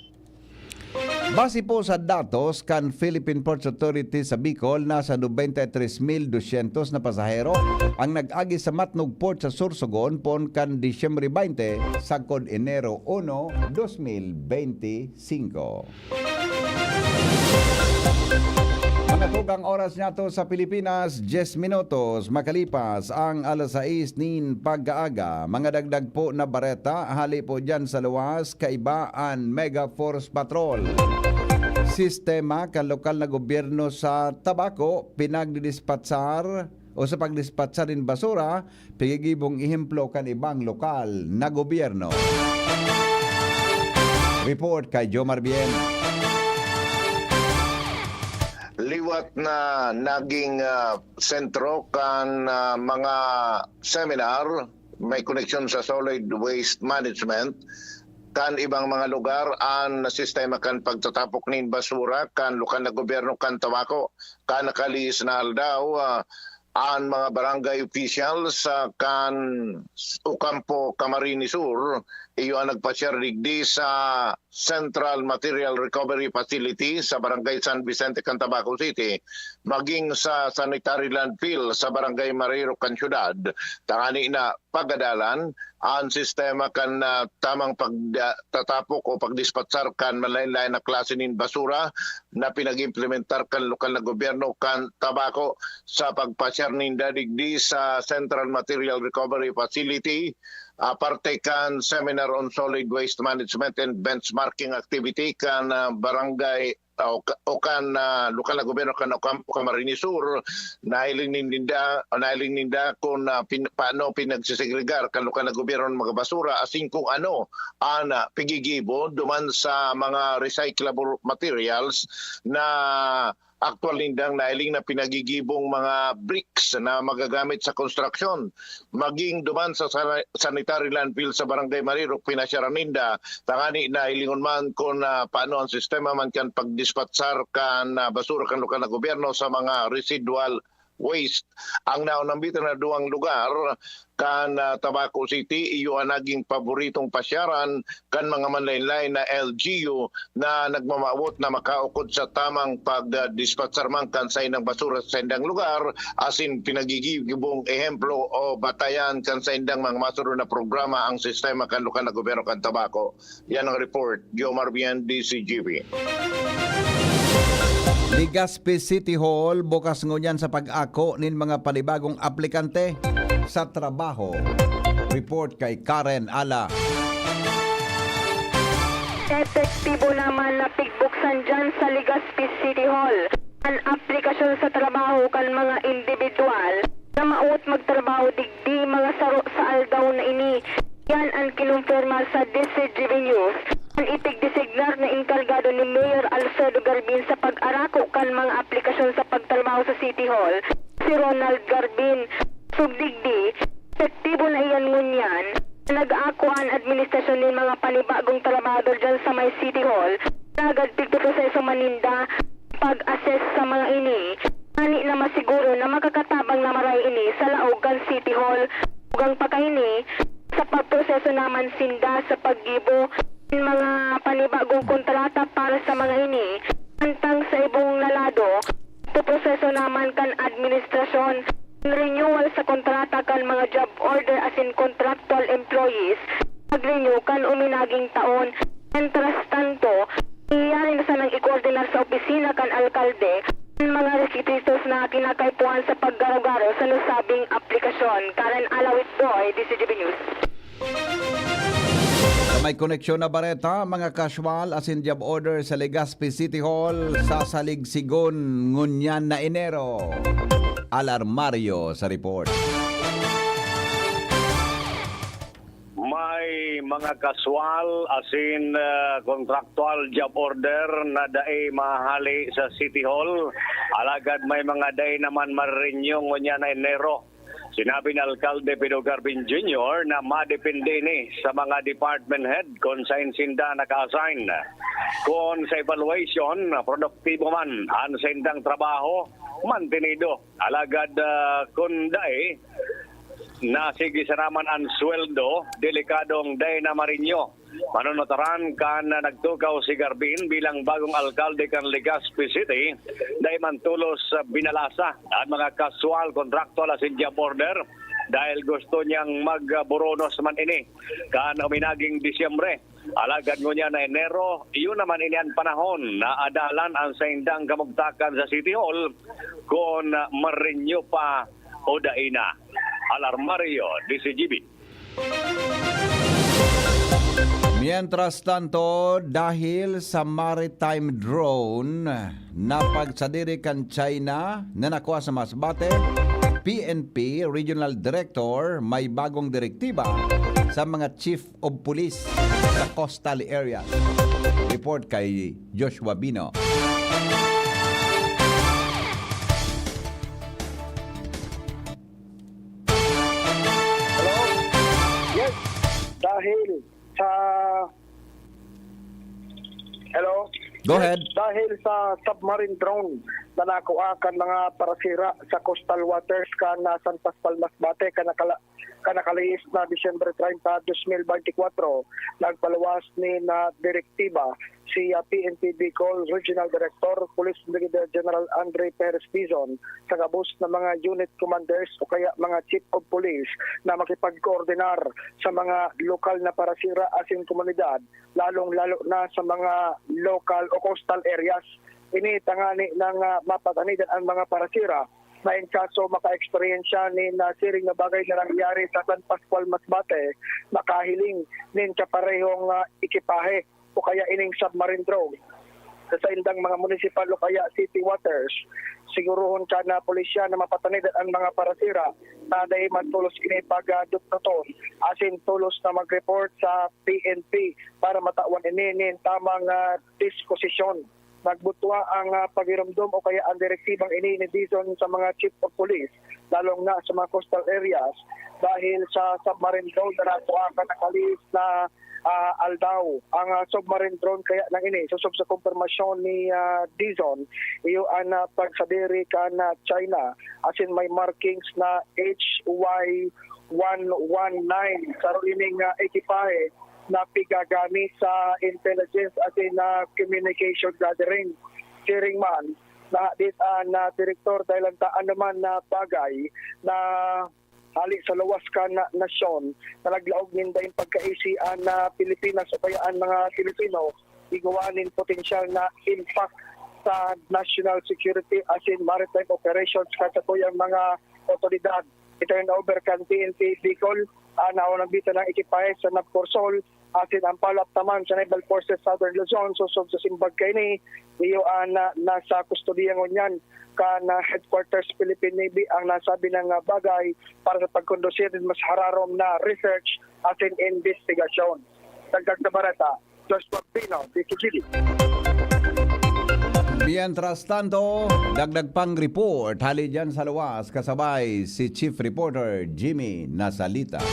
Base po sa datos kan Philippine Ports Authority sa Bicol, nasa nobenta y tres mil dosyentos na pasahero ang nag-agi sa Matnog Port sa Sorsogon poon kan Disyembre twenty sagkod Enero uno, dos mil benti singko. Mga tugang, oras niyato sa Pilipinas, diyes minutos makalipas ang alas sais nin pagkaaga. Mga dagdag po na bareta, hali po dyan sa luwas, kaiba an Mega Force Patrol. Sistema kan lokal na gobyerno sa Tabaco, pinagdidispatsar o sa pagdispatsa nin basura, pigigibong ehemplo kan ibang lokal na gobyerno. Report kay Jomar Bien. Liwat na naging ah, sentro kan ah, mga seminar may koneksyon sa solid waste management kan ibang mga lugar an sistema kan pagtatapok nin basura kan lokal na gobyerno kan Tabaco. Kan nakalihis na aldaw, ah, an mga barangay officials sa kan Ocampo, Camarines Sur, iyo an nagpasyar digdi sa Central Material Recovery Facility sa Barangay San Vicente, kan Tabaco City, maging sa sanitary landfill sa Barangay Mariro, kan syudad, tangani na pagadalan an sistema kan ah, tamang pagtatapok o pagdispatchar kan manlain-lain na klase nin basura na pinag-implementar kan lokal na gobyerno kan Tabaco sa pagpasyar ninda digdi sa Central Material Recovery Facility, aparte kan Seminar on Solid Waste Management and Benchmarking Activity kan ah, Barangay o, ka- o kan ah, lokal na gobyerno kan Ocampo, Camarines Sur, nahiling ninda, nahiling ninda kung ah, pin, paano pinagsisegregar kan lokal na gobyerno ng mga basura asin kung ano ang ah, pigigibo duman sa mga recyclable materials na aktual nindang nahiling na pinagigibong mga bricks na magagamit sa konstruksyon. Maging duman sa sana- sanitary landfill sa Barangay Marirok, pinasyaran ninda tangani na hilingon man kun ah, paano ang sistema man kan pagdispatchar kan ah, basura kan lokal na gobyerno sa mga residual waste. Ang naunambitan na duwang lugar kan ah, Tabaco City, iyo ang naging paboritong pasyaran kan mga manlain-lain na L G U na nagmamawot na makaukod sa tamang pagdispatchar man kan saindang basura sa saindang lugar, asin pinagigibong ehemplo o batayan kan saindang mga masunod na programa ang sistema kan lokal na gobyerno kan Tabaco. Yan ang report, Jomar Bien, D C G B. Legazpi City Hall bukas ngunyan sa pag-ako nin mga panibagong aplikante sa trabaho. Report kay Karen Ala. Epektibo naman na pigbuksan dyan sa Legazpi City Hall an aplikasyon sa trabaho kan mga indibidwal na maot magtrabaho digdi mga saro sa aldaw na ini. Yan an kinumpirma sa D C G B News an ipigdesignar na enkargado ni Mayor Alfredo Garbin sa pag-arako kan mga aplikasyon sa pagtrabaho sa City Hall, si Ronald Garbin. Sugdigdi, epektibo na iyan ngunyan na nag-aako an administrasyon nin mga panibagong trabahador dyan sa may City Hall, alagad pigpoproseso man ninda pag-assess sa mga ini, ngani na masiguro na makakatabang na maray ini sa laog kan City Hall. Dugang pa kaini, sa pagproseso naman sinda sa paggibo nin mga panibagong kontrata para sa mga ini, mantang sa ibong na lado, poproseso naman kan administrasyon an renewal sa kontrata kan mga job order asin contractual employees, pag-renew kan uminaging taon. Mientras tanto, nangyayari na sanang ikoordinar sa opisina kan alkalde an mga rekisitos na kinakaipuhan sa paggaro-garo sa nasabing aplikasyon. Karen Alawit Boy, D C G B News. Sa may koneksyon na bareta, mga casual asin job order sa Legazpi City Hall, sasaligsigon ngunyan na Enero. Alarmario sa report. May mga kaswal asin ah, kontraktual job order na dai mahali sa City Hall, alagad may mga dai naman marirenew ngunyan na Enero. Sinabi ni Alkalde Pedro Garbin Junior na madepende ini sa mga department head kung sain sinda naka-assign. Kung sa evaluation, produktibo man ang saindang trabaho, mantenido. Alagad ah, kung dai, nasigi sana man ang sweldo, delikadong dai na marenew. Manunutaran kan nagtukaw si Garbin bilang bagong alkalde kan Legazpi City, dai man tolos, ah, binalasa an mga casual, contractual asin job order dahil gusto niyang magburonos man ini kan uminaging Disyembre. Alagad ngunyan na Enero, iyo naman ini an panahon na adalan an saindang kamugtakan sa City Hall kun ma-renew pa o dai na. Alarmario, D C G B. Mientras tanto, dahil sa maritime drone na pagsadiri kan China na nakuha sa Masbate, P N P Regional Director may bagong direktiba sa mga Chief of Police sa coastal areas. Report kay Joshua Bino. Hello? Yes. Dahil sa Hello? Go ahead. Dahil sa submarine drone na nakuha kan mga parasira sa coastal waters kan ah, San Pascual Masbate kan nakala, kan nakalihis na Disyembre treinta, dos mil beintikwatro, nagpaluwas nin ah, direktiba si ah, P N P Bicol Regional Director Police Brigadier General Andre Perez Dizon sa gabos na mga unit commanders o kaya mga chief of police na makipagkoordinar sa mga lokal na parasira asin komunidad, lalong-lalo na sa mga local o coastal areas. Ini tangani nang ah, mapatanidan ang mga parasira na in kaso maka-eksperyensya nin ah, siring na bagay na nangyari sa San Pascual Masbate, makahiling nin kaparehong ah, ekipahe o kaya ining submarine drone sa saindang mga municipal o kaya city waters. Siguruhon kan ah, pulisya na mapatanidan ang mga parasira na dai man tolos ini pagdutoton asin tolos na mag-report sa P N P para matawan ini nin tamang ah, disposisyon. Nagbutwa ang ah, paghiromdom o kaya ang direktibang ini ni Dizon sa mga chief of police, lalong na sa mga coastal areas, dahil sa submarine drone na nakuha kan nakalihis na ah, aldaw. Ang ah, submarine drone kaya nang ini, sosog sa kumpirmasyon ni ah, Dizon, iyo an ah, pagsadiri kan ah, China, asin may markings na H Y one one nine. Saro ining ah, ekipahe na pigagani sa intelligence asin na communication gathering. Siring man, nahadit an ah, direktor dahil ang taan naman na bagay na hali sa luwas kan na, nasyon na naglaog nin daing pagkaisi an ah, Pilipinas o kaya an mga Pilipino, igwa nin potensyal na impact sa national security asin maritime operations kan satuyang mga otoridad. I-turn over kan P N P Bicol an naunang bita ng ekipahe sa Navcorsol asin ang follow-up naman sa Naval Forces Southern Luzon. Sosog sa simbag kaini, iyo an ah, nasa kustodiya ngunyan kan ah, Headquarters Philippine Navy ang nasabi na nga bagay para sa pagkondusir nin mas hararom na research asin investigasyon. Dagdag na bareta, Joshua Pino, D K G B. Mientras tanto, dagdag pang report hali dyan sa luwas kasabay si Chief Reporter Jimmy Nasalita.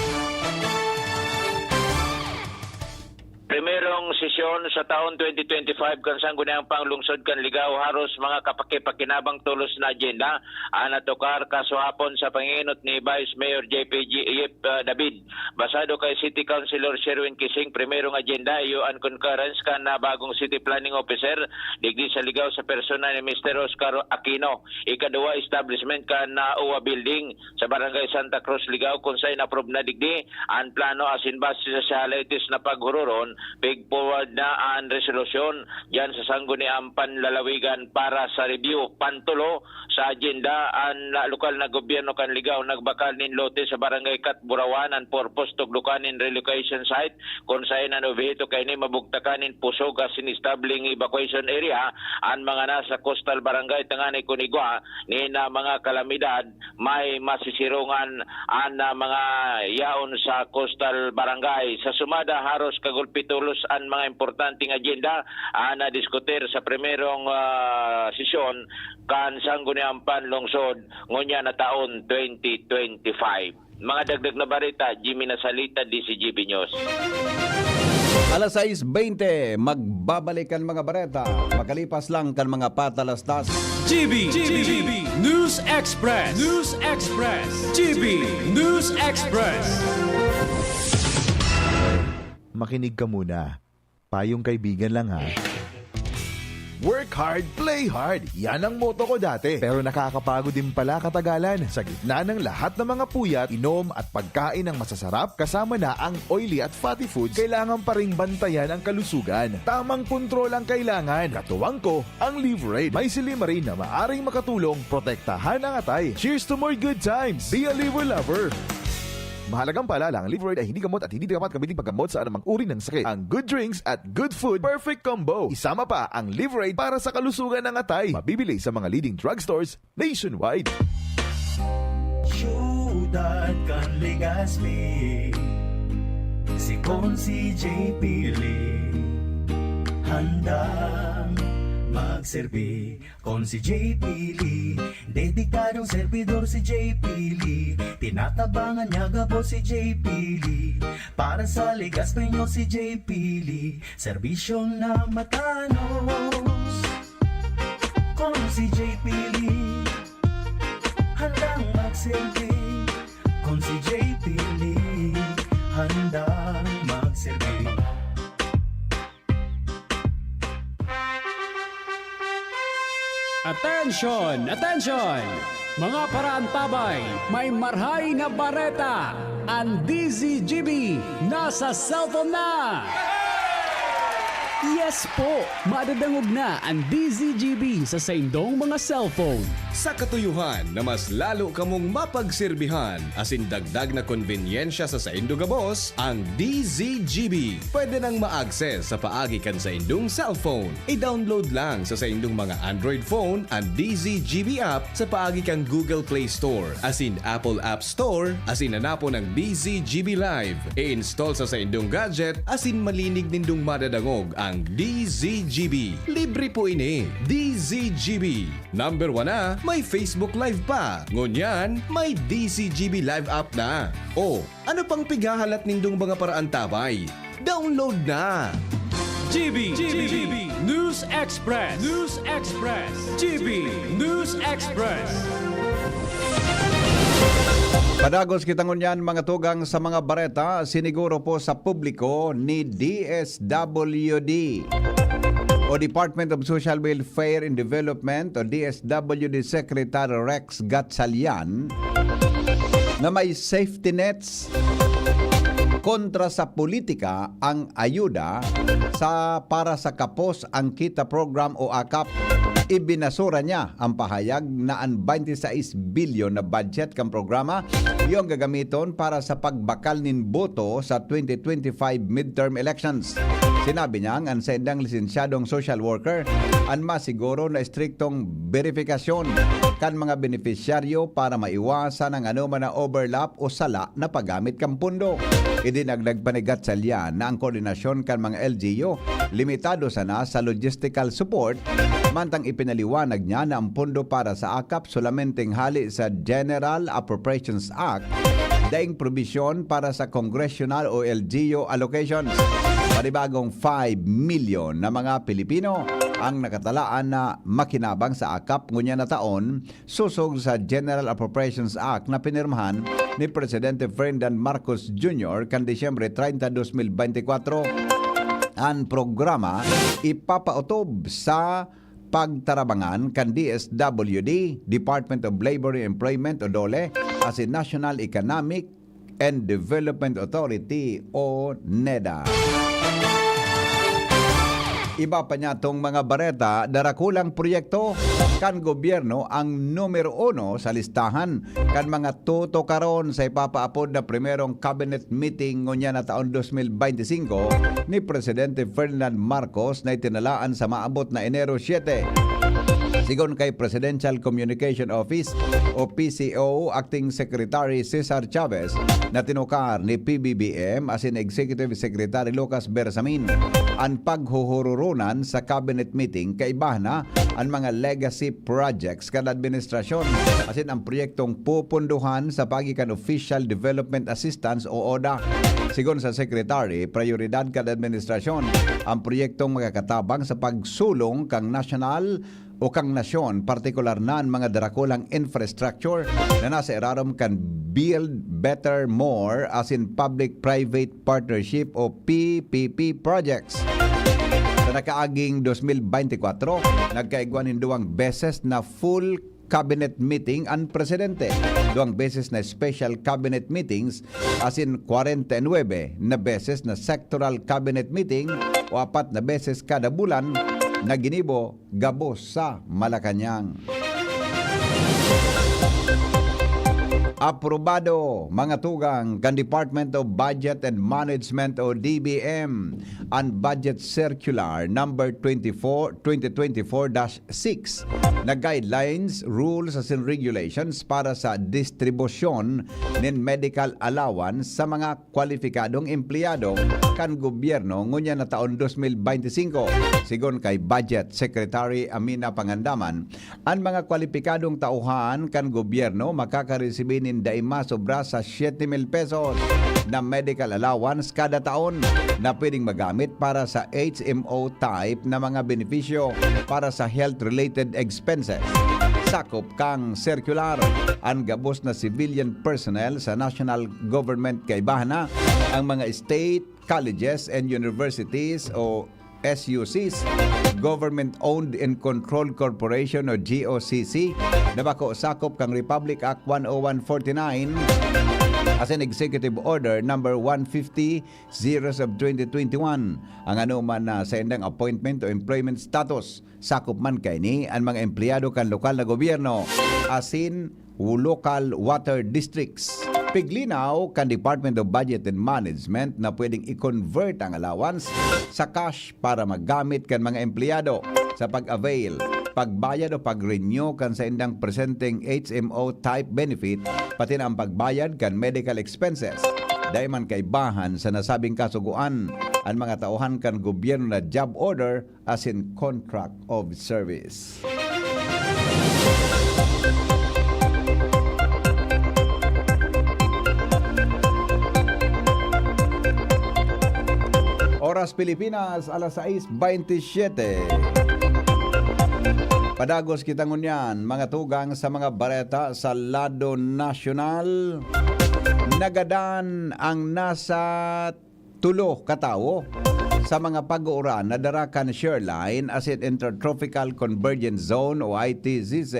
Primerong sesyon sa taon twenty twenty-five kan Sangguniang Panglungsod kan Ligao, haros mga kapakipakinabang tolos na agenda ang natukar kasuhapon sa panginot ni Vice Mayor J P G Ip uh, David. Basado kay City Councilor Sherwin Kising, primerong agenda iyo an concurrence kan uh, bagong City Planning Officer digdi sa Ligao sa persona ni Mister Oscar Aquino. Ikaduwa, establishment kan uh, O W A Building sa Barangay Santa Cruz, Ligao, kun sa in-approve na digdi an plano asin base sa latest na paghururon, pig-forward na an resolusyon diyan sa Sangguniang Panlalawigan para sa review. Pantulo, sa agenda, an lokal na gobyerno kan Ligao nagbakal nin lote sa Barangay Catburawan, an purpose, tugdokan nin relocation site kun saen an obheto kaini mabugtakan nin pusog asin establing evacuation area an mga nasa coastal barangay, tanganing kun igwa nin ah, mga kalamidad, may masisirongan an ah, mga yaon sa coastal barangay. Sa sumada, haros kagulpi tolos an mga importanteng agenda an nadiskutir sa primerong ah, sesyon kan Sangguniang Panlungsod ngunyan na taon twenty twenty-five. Mga dagdag na bareta, Jimmy Nasalita, D C G B News. Alas sais bente, magbabalik kan mga bareta. Makalipas lang kan mga patalastas. G B, G B, News Express, News Express, G B News Express. Makinig ka muna. Payong kaibigan lang, ha. Work hard, play hard. Yan ang motto ko dati. Pero nakakapagod din pala katagalan. Sa gitna ng lahat ng mga puyat, inom at pagkain ng masasarap, kasama na ang oily at fatty foods, kailangan pa ring bantayan ang kalusugan. Tamang kontrol ang kailangan. Katuwang ko, ang Liverade. May silymarin na maaring makatulong protektahan ang atay. Cheers to more good times! Be a Liver Lover! Mahalagang paalala, ang Liverade ay hindi gamot at hindi dapat gamitin paggamot sa anumang uri ng sakit. Ang good drinks at good food, perfect combo. Isama pa ang Liverade para sa kalusugan ng atay. Mabibili sa mga leading drugstores nationwide. Siyudad kan Legazpi, si Consi J P Lee, handang magserbi. Consi J P Lee, dedikadong servidor si J P Lee. Tinatabangan niya gabos si J P Lee. Para sa Legazpeño si J P Lee, serbisyong na matanos. Consi J P Lee, handang magserbi. Consi J P Lee, handang magserbi. Attention! Attention! Mga paraantabay, may marhay na bareta! An D Z G B nasa cellphone na! Yes po! Madadangog na an D Z G B sa saindong mga cellphone. Sa katuyohan na mas lalo kamong mapagserbihan asin dagdag na konbenyensya sa saindo gabos, ang D Z G B pwede nang ma-access sa paagi kan saindong cellphone. I-download lang sa saindong mga Android phone an D Z G B app sa paagi kan Google Play Store asin Apple App Store asin hanapon ang D Z G B Live. I-install sa saindong gadget asin malinig nindong madadangog ang D Z G B. Libre po ini. D Z G B. Number one na, may Facebook Live pa. Ngunyan, may D Z G B Live app na. O, ano pang pighahalat nindong mga paraantabay? Download na! G B, G B, News Express, News Express, G B, News Express. Padagos kita ngunyan, mga tugang, sa mga bareta. Siniguro po sa publiko ni D S W D o Department of Social Welfare and Development o D S W D Secretary Rex Gatchalian na may safety nets kontra sa politika ang ayuda sa para sa Kapos ang Kita Program o akap. Ibinasura niya ang pahayag na an twenty-six bilyon na budget kan programa iyo ang gagamiton para sa pagbakal nin boto sa twenty twenty-five midterm elections. Sinabi niya, an saindang lisensyadong social worker an masiguro na estriktong beripikasyon kan mga benepisyaryo para maiwasan ang anoman na overlap o sala na paggamit kan pondo. Idinagdag pa ni Gatchalian na ang koordinasyon kan mga L G U limitado sana sa logistical support, mantang ipinaliwanag niya na ang pondo para sa akap solamenteng hale sa General Appropriations Act, daing probisyon para sa congressional o L G U allocations. Panibagong five million na mga Pilipino ang nakatalaan na makinabang sa akap ngunyan na taon, sosog sa General Appropriations Act na pinirmahan ni Presidente Ferdinand Marcos Junior kan Disyembre treinta, dos mil beintikwatro. An programa ipapaotob sa pagtarabangan kan D S W D, Department of Labor and Employment o DOLE, asin National Economic and Development Authority o NEDA. Iba pa niya tong mga bareta, darakulang proyekto kan gobyerno ang numero uno sa listahan kan mga tutukaron sa ipapaapod na primerong cabinet meeting ngunyan na taon dos mil beintisinko ni Presidente Ferdinand Marcos na itinalaan sa maabot na Enero siete. Sigon kay Presidential Communication Office o P C O Acting Secretary Cesar Chavez na tinukar ni P B B M asin Executive Secretary Lucas Bersamin, an paghuhururunan sa cabinet meeting kaiba na an mga legacy projects kan administrasyon asin ang proyektong pupunduhan sa paagi kan Official Development Assistance o ODA. Sigon sa Secretary, prayoridad kan administrasyon ang proyektong makakatabang sa pagsulong kan National o kan nasyon, partikular na an mga darakulang infrastructure na nasa irarom kan Build Better More asin Public-Private Partnership o P P P projects. Sa nakaaging dos mil bente kwatro, nagkaigwa nin duwang beses na full cabinet meeting an presidente, duwang beses na special cabinet meetings, asin kwarenta y nuebe na beses na sectoral cabinet meeting o apat na beses kada bulan na ginibo gabos sa Malacañang. Aprobado, mga tugang, kan Department of Budget and Management o D B M an Budget Circular number twenty-four, twenty twenty-four dash six na guidelines, rules asin regulations para sa distribusyon nin medical allowance sa mga kwalipikadong empleyado kan gobyerno ngunyan na taon dos mil bente singko, sigon kay Budget Secretary Amina Pangandaman. An mga kwalipikadong tauhan kan gobyerno makakaresibi nin dai masobra sa siete mil pesos na medical allowance kada taon na pwedeng magamit para sa H M O type na mga benepisyo para sa health-related expenses. Sakop kan circular, an gabos na civilian personnel sa national government kaibahan na ang mga state colleges and universities o S U Cs, Government Owned and Controlled Corporation o G O C C, na bako sakop kan Republic Act one oh one forty-nine asin Executive Order number one fifty, zeros of twenty twenty-one. Ang anoman na saindang appointment o employment status, sakop man kaini an mga empleyado kan lokal na gobyerno asin local water districts. Piglinaw kan Department of Budget and Management na pwedeng i-convert ang allowance sa cash para magamit kan mga empleyado sa pag-avail, pagbayad o pag-renew kan saindang presenteng H M O type benefit, pati na ang pagbayad kan medical expenses. Dai man kaibahan sa nasabing kasugoan an mga tauhan kan gobyerno na job order asin contract of service. Oras Pilipinas, alas sais bente siyete. Padagos kita ngunyan, mga tugang, sa mga bareta sa lado nasyonal. Nagadan ang nasa tulo ka tawo sa mga pag-uuran na dara kan Shoreline asin Intertropical Convergence Zone o I T Z Z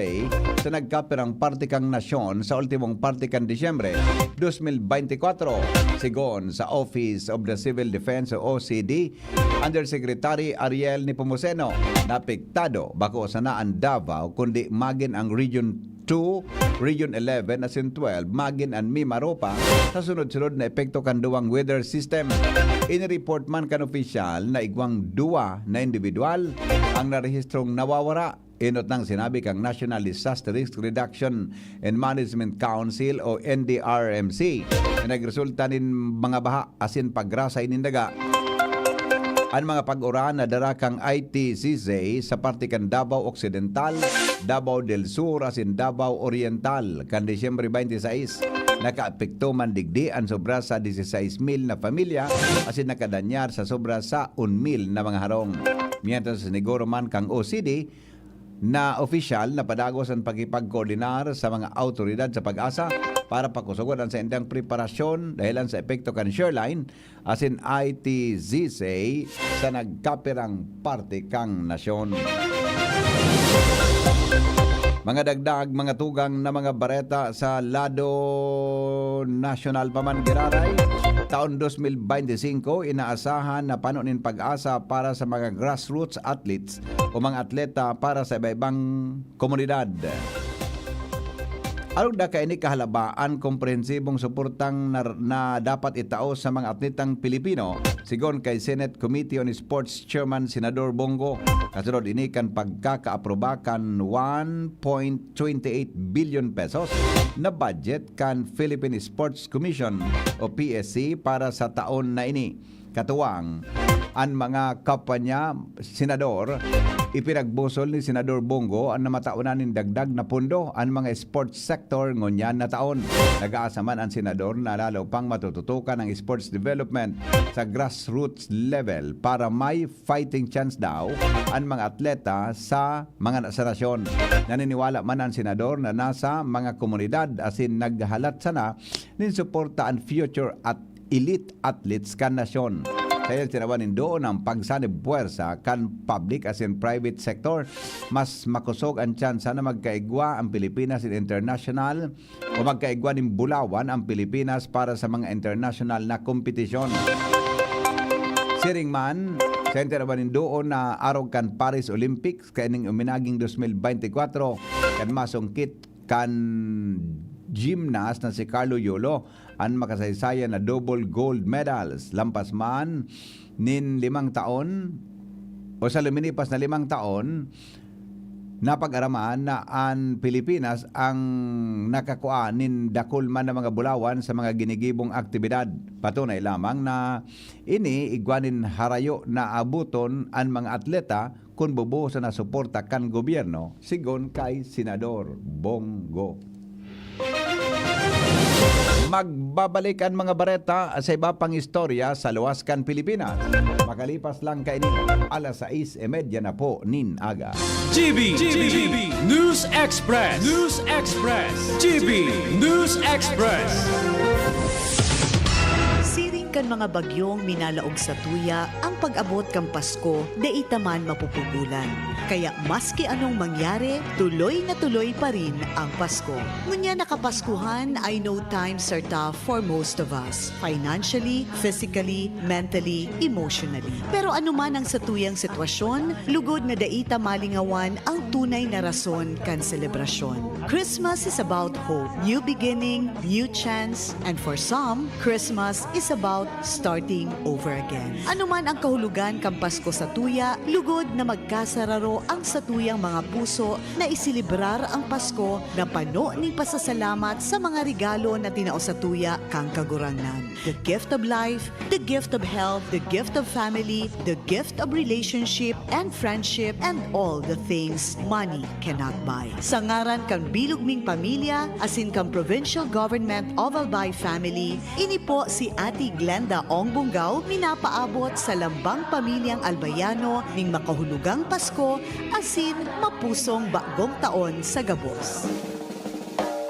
sa nagkapirang parte kan nasyon sa ultimong parte kan Disyembre dos mil bente kwatro, sigon sa Office of the Civil Defense o O C D, Undersecretary Ariel Nepomuceno. Naapektado bako sana an Davao, kundi magin ang Region two, Region eleven asin twelve magin an Mimaropa sa sunod-sunod na epekto kan duwang weather system. Inireport man kan opisyal na igwang duwa na indibidwal ang narehistrong nawawara. Enot nang sinabi kan National Disaster Risk Reduction and Management Council o N D R M C na nagresulta nin mga baha asin pagrasay nin daga. An mga pag-uran na dara kan I T Z Z sa parte kan Davao Occidental, Davao del Sur asin Davao Oriental kan Disyembre twenty-six, nakaapekto man digdi an sobra sa dieciséis mil na pamilya asin nakadanyar sa sobra sa un mil na mga harong. Mientras, siniguro man kan O C D, na opisyal na padagos an pakikipagkoordinar sa mga awtoridad sa PAGASA para pakusogon an saindang preparasyon dahelan sa epekto kan Shoreline asin I T Z Z sa nagkapirang parte kan nasyon. Mga dagdag, mga tugang na mga bareta sa lado nasyonal pa man giraray. Taon dos mil bente singko, inaasahan na pano nin PAGASA para sa mga grassroots athletes o mga atleta para sa iba-ibang komunidad. Arog na kaini kahalabaan komprehensibong suportang na, na dapat itao sa mga atletang Pilipino, sigon kay Senate Committee on Sports Chairman Senador Bong Go. Kasunod ini kan pagkakaaproba kan one point twenty eight billion pesos na budget kan Philippine Sports Commission o P S C para sa taon na ini. Katuwang, an mga kapwa niya senador. Ipinagbusol ni Senador Bong Go an namataonan nin dagdag na pondo an mga sports sector ngunyan na taon. Nag-aasa man an senador na lalo pang matututukan ang sports development sa grassroots level para may fighting chance daw an mga atleta sa mga na-, sa nasyon. Naniniwala man an senador na nasa mga komunidad asin naghahalat sana nin suporta an future at elite athletes kan nasyon. Kaya tinawan nin doon ang pagsanib puwersa kan public asin private sector. Mas makosog an tsansa na magkaigwa ang Pilipinas in international o magkaigwa nin bulawan ang Pilipinas para sa mga international na kompetisyon. Siring man, sa tinawan nin doon na arog kan Paris Olympics kaining uminaging dos mil bente kwatro, kan masungkit kan gymnast na si Carlo Yolo an makasaysayan na double gold medals. Lampas man nin limang taon, o sa luminipas na limang taon, napag-araman na an Pilipinas ang nakakua nin dakul man na mga bulawan sa mga ginigibong aktibidad. Patunay lamang na ini igwa nin harayo na abuton an mga atleta kun bubuhosan na suporta kan gobyerno, sigon kay Senador Bong Go. Magbabalik an mga bareta sa iba pang istorya sa luwas kan Pilipinas makalipas lang kaini, alas sais y media na po nin aga. G B, G B, News Express, News Express, G B News Express. Siring kan mga bagyong minalaog sa tuya, ang pag-abot kan Pasko dai ta man mapupugolan. Kaya maski anong mangyari, tuloy na tuloy pa rin ang Pasko. Ngunyan na Kapaskuhan, I know times are tough for most of us, financially, physically, mentally, emotionally. Pero anuman ang satuyang sitwasyon, lugod na dai ta malingawan ang tunay na rason kan selebrasyon. Christmas is about hope, new beginning, new chance, and for some, Christmas is about starting over again. Anuman ang kahulogan kan Pasko sa tuya, lugod na magkasararo ang satuyang mga puso na iselebrar ang Pasko na pano nin pasasalamat sa mga regalo na tinao sa tuya kan Kagurangnan. The gift of life, the gift of health, the gift of family, the gift of relationship and friendship, and all the things money cannot buy. Sa ngaran kan bilog ming pamilya asin kan Provincial Government of Albay Family, ini po si Ate Glenda Ong Bungao, minapaabot sa lambang pamilyang Albayano ning makahulugang Pasko asin mapusong bagong taon sa gabos.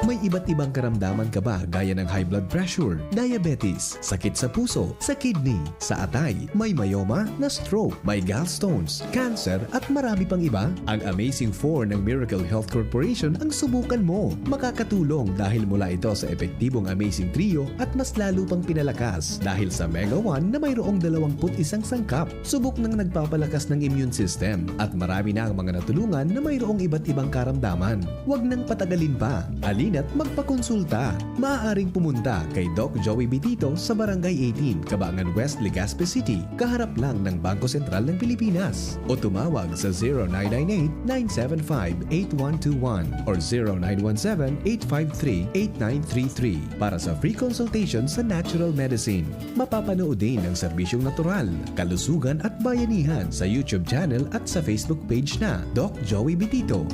May iba't ibang karamdaman ka ba, gaya ng high blood pressure, diabetes, sakit sa puso, sa kidney, sa atay, may myoma, na stroke, may gallstones, cancer, at marami pang iba? Ang Amazing four ng Miracle Health Corporation ang subukan mo. Makakatulong dahil mula ito sa epektibong Amazing Trio at mas lalo pang pinalakas dahil sa Mega one na mayroong dalawampu't isang sangkap. Subok nang nagpapalakas ng immune system at marami na ang mga natulungan na mayroong iba't ibang karamdaman. Huwag nang patagalin pa. Halina't magpakonsulta. Maaaring pumunta kay Doc Joey Bitito sa Barangay eighteen, Cabangan West, Legazpi City, kaharap lang ng Bangko Sentral ng Pilipinas. O tumawag sa zero nine nine eight, nine seven five, eight one two one or zero nine one seven, eight five three, eight nine three three para sa free consultation sa natural medicine. Mapapanood din ang serbisyong natural, kalusugan at bayanihan sa YouTube channel at sa Facebook page na Doc Joey Bitito.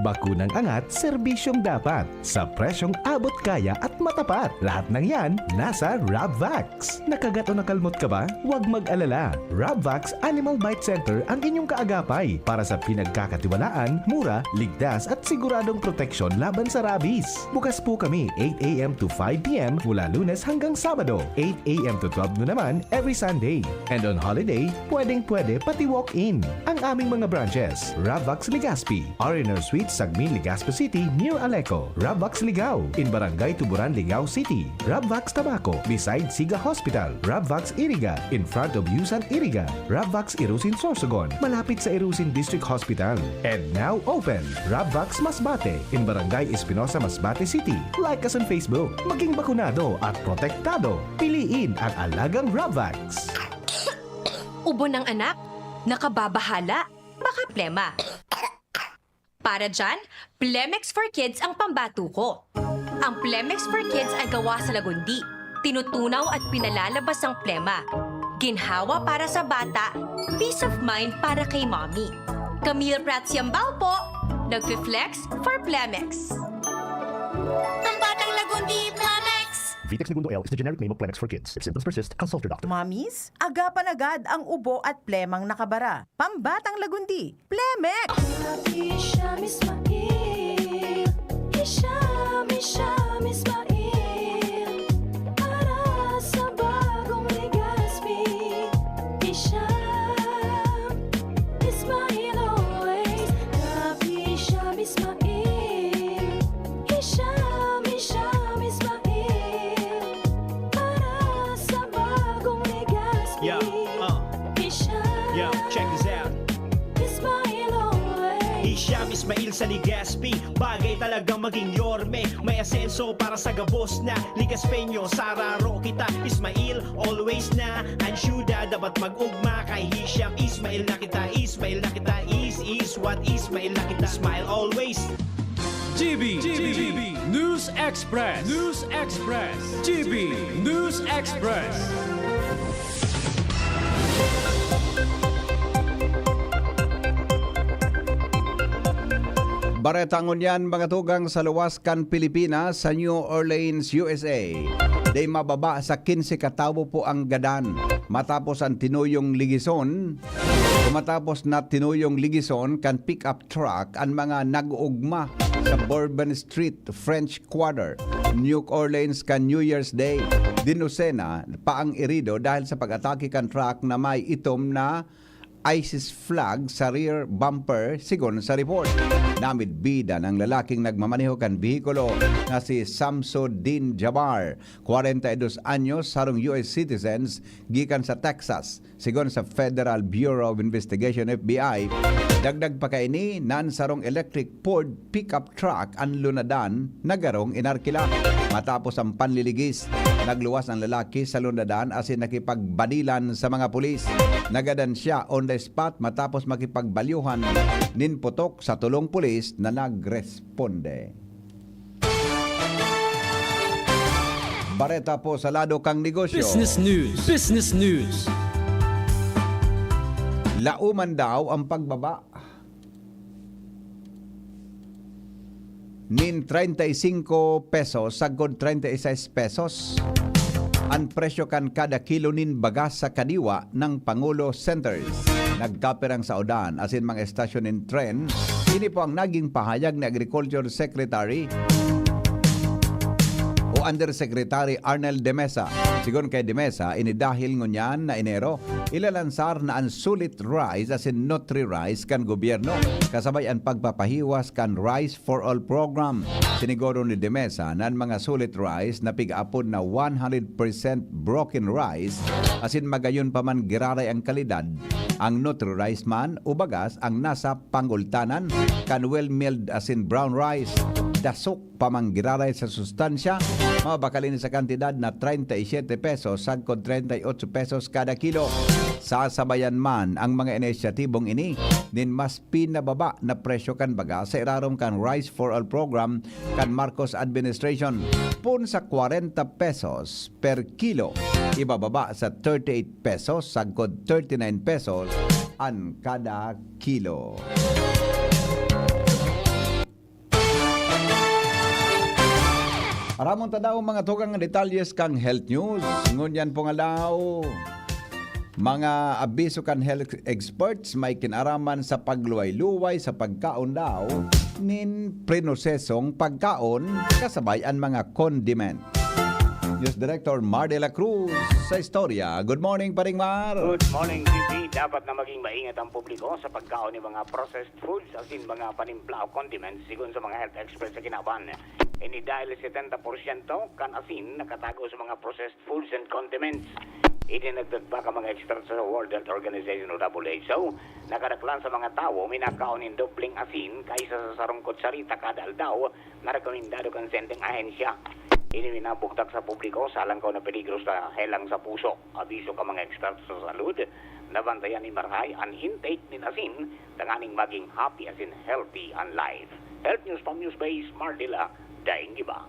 Bakunang angat, serbisyong dapat, sa presyong abot kaya at matapat. Lahat ng yan, nasa Rabvax. Nakagat o nakalmot ka ba? Huwag mag-alala. Rabvax Animal Bite Center ang inyong kaagapay para sa pinagkakatiwalaan, mura, ligtas at siguradong proteksyon laban sa rabies. Bukas po kami eight a.m. to five p.m. mula Lunes hanggang Sabado, eight a.m. to twelve noon naman every Sunday. And on holiday, pwedeng-pwede pati walk-in. Ang aming mga branches, Rabvax Legazpi, R and R Suite, Sagmin, Legazpi City, near Aleco, Rabvax Ligao, in Barangay Tuburan, Ligao City, Rabvax Tabaco, beside Siga Hospital, Rabvax Iriga, in front of Yusan Iriga, Rabvax Irusin Sorsogon, malapit sa Irusin District Hospital. And now open, Rabvax Masbate, in Barangay Espinosa, Masbate City. Like us on Facebook. Maging bakunado at protektado. Piliin ang alagang Rabvax. Ubo ng anak, nakababahala, baka plema. Para dyan, Plemex for Kids ang pambato ko. Ang Plemex for Kids ay gawa sa lagundi, tinutunaw at pinalalabas ang plema. Ginhawa para sa bata, peace of mind para kay mommy. Camille Prats Yambao po, nagfi-flex for Plemex. Pambatang Lagundi, Plemex! Vitex Negundo L is the generic name of Plemex for kids. If symptoms persist, consult your doctor. Mommies, agapan agad ang ubo at plemang nakabara. Pambatang Lagundi, Plemex! Hisham Ismail, Hisham, Hisham Ismail, para sa bagong Legazpi. Hisham Ismail always, Rabi Hisham Ismail, Hisham, Hisham Ismail, para sa bagong Legazpi. Yeah, uh. Hisham. Yeah, check this out. Ismail always. Hisham Ismail sa Legazpi, bagay talagang maging yorme. May asenso para sa gabos na Legazpeño. Sararo kita, Ismail always na. Ang syuda dapat mag-ugma. Kay Hisham Ismail na kita, Ismail na kita. Is, is what Ismail na kita. Smile always. G B, G B, News Express, News Express, G B News Express. Bareta ngunyan, mga tugang, sa luwas kan Pilipinas, sa New Orleans, U S A. Di mababa sa kinse katawo po ang gadan matapos ang tinuyong ligison, o matapos na tinuyong ligison kan pick-up truck an mga nag-oogma sa Bourbon Street, French Quarter, New Orleans kan New Year's Day. Dinosena pa ang erido dahil sa pag-atake kan truck na may itom na ISIS flag sa rear bumper, sigon sa report. Namidbidan ang lalaking nagmamaneho kan behikulo na si Samsudin Jabbar, kwarenta y dos anyos, sarong U S citizens, gikan sa Texas. Sigon sa Federal Bureau of Investigation, F B I, dagdag pa kaini, nan sarong electric poured pickup truck an lunadan na garong inarkila. Matapos ang panliligis, nagluwas ang lalaki sa lunadan asin nakipagbadilan sa mga pulis. Nagadan siya on the spot matapos makipagbalyuhan nin putok sa tolong pulis na nagresponde. Bareta po sa lado kan negosyo. Business News. Business News. Lauman daw ang pagbaba nin treinta y cinco pesos sagkod treinta y seis pesos an presyo kan kada kilo nin bagas sa Kadiwa ng Pangulo Centers. Nagkapirang saodan asin mga estasyon nin tren. Ini po ang naging pahayag ni Agriculture Secretary o Undersecretary Arnel de Mesa. Sigon kay de Mesa, ini dahil ngunyan na Enero, ilalansar na an Sulit Rice asin Nutri Rice kan gobyerno, kasabay an pagpapahiwas kan Rice for All Program. Siniguro ni de Mesa na an mga Sulit Rice na pig-aapod na one hundred percent broken rice asin magayon pa man giraray ang kalidad, ang Nutri Rice man o bagas ang nasa pangultanan kan well milled asin brown rice, dasok pa man giraray sa sustansya, mabakal ini sa kantidad na treinta y siete pesos sagkod treinta y ocho pesos kada kilo. Sasabayan man ang mga inisyatibong ini nin mas pinababa na presyo kan baga sa irarom kan Rice for All Program kan Marcos Administration. Poon sa kwarenta pesos per kilo, ibababa sa thirty-eight pesos sagkod thirty-nine pesos an kada kilo. Aramon ta daw, mga tugang, detalye kan health news. Ngunyan pong aldaw, mga abiso kan health experts may kinaraman sa pagluway-luway sa pagkaon daw nin prinosesong pagkaon kasabay an mga condiment. News Director Mar de la Cruz sa istorya. Good morning, Paring Mar. Good morning, G P. Dapat na maging maingat ang publiko sa pagkaon ng mga processed foods asin mga panimpla o condiments, sigon sa mga health experts sa kinaban. Ini dahil setenta porsyento kan asin nakatago sa mga processed foods and condiments. Idinagdag pa kan mga eksperto sa World Health Organization o W H O, nakadaklan sa mga tawo minakaon nin dobleng asin kaysa sa sarong kutsarita kada aldaw na rekomendado kan senteng ahensya. Ini minabugtak sa publiko sa alangkaw na peligro sa helang sa puso. Abiso kan mga eksperto sa salud na bantayan nin marahay an intake nin asin tanganing magin happy asin healthy an life. Health News from Newsbase, Mardila, Daing Iba.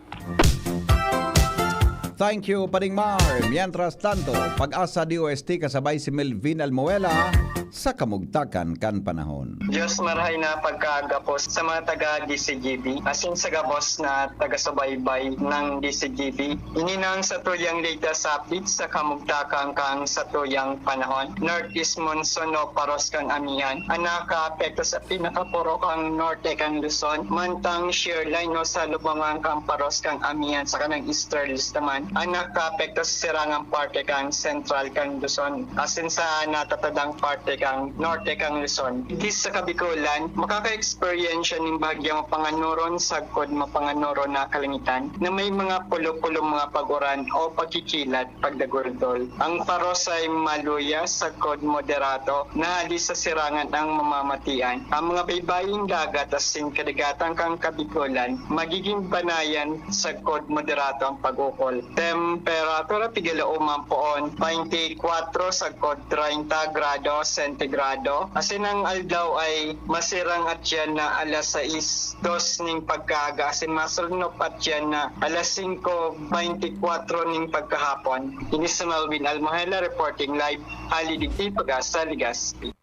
Thank you, Pading Mar. Mientras tanto, Pag-asa D O S T kasabay si Melvin Almuela sa kamugtakan kan panahon. Diyos, marahay na pagkaaga po sa mga taga D C G B, asin sa gabos na taga-subaybay ng D C G B. Ini na ang satuyang latest update sa kamugtakan kan satuyang panahon. Northeast monsoon o paros kan amihan ang nakaapekto sa pinakaporo kan norte kan Luzon, mantang shear line o sa lubangan kan paros kan amihan sa kanang easterly naman ang nakaapekto sa sirangang parte kan sentral kan Luzon, asin sa natatadang parte kan norte kan Luzon. Digdi sa Kabikulan, makaka-eksperyensya nin bahagyang mapanganoron sagkod mapanganoron na kalangitan na may mga pulo-pulo mga pag-uran o pagkikilat, pagdaguldol. Ang paros ay maluya sagkod moderato na hali sa sirangan ang mamamatian. Ang mga baybaying dagat asin kadagatan kan Kabikulan magiging banayan sagkod moderato ang pag-ukol. Temperatura, pigala o man poon, twenty-four sagkod treinta grado sentigrado. Asin ang aldaw ay masirang atyan na alas sais dos ning pagkaaga, asin masulnop atyan na alas singko beintikwatro ning pagkahapon. Ini si Melvin Almohela reporting live, hali digdi Pag-asa, Legazpi.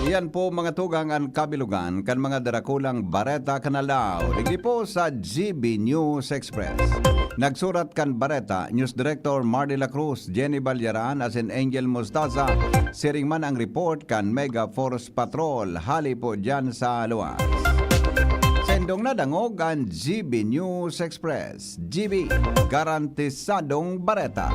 Iyan po, mga tugang, an kabilogan kan mga darakulang bareta kan aldaw. Digdi po sa G B News Express. Nagsurat kan bareta, News Director Mardy La Cruz, Jenny Balyaran, asin Angel Mostaza. Siring man ang report kan Mega Force Patrol, hali po diyan sa luwas. Saindong nadangog an G B News Express. G B, garantisadong bareta.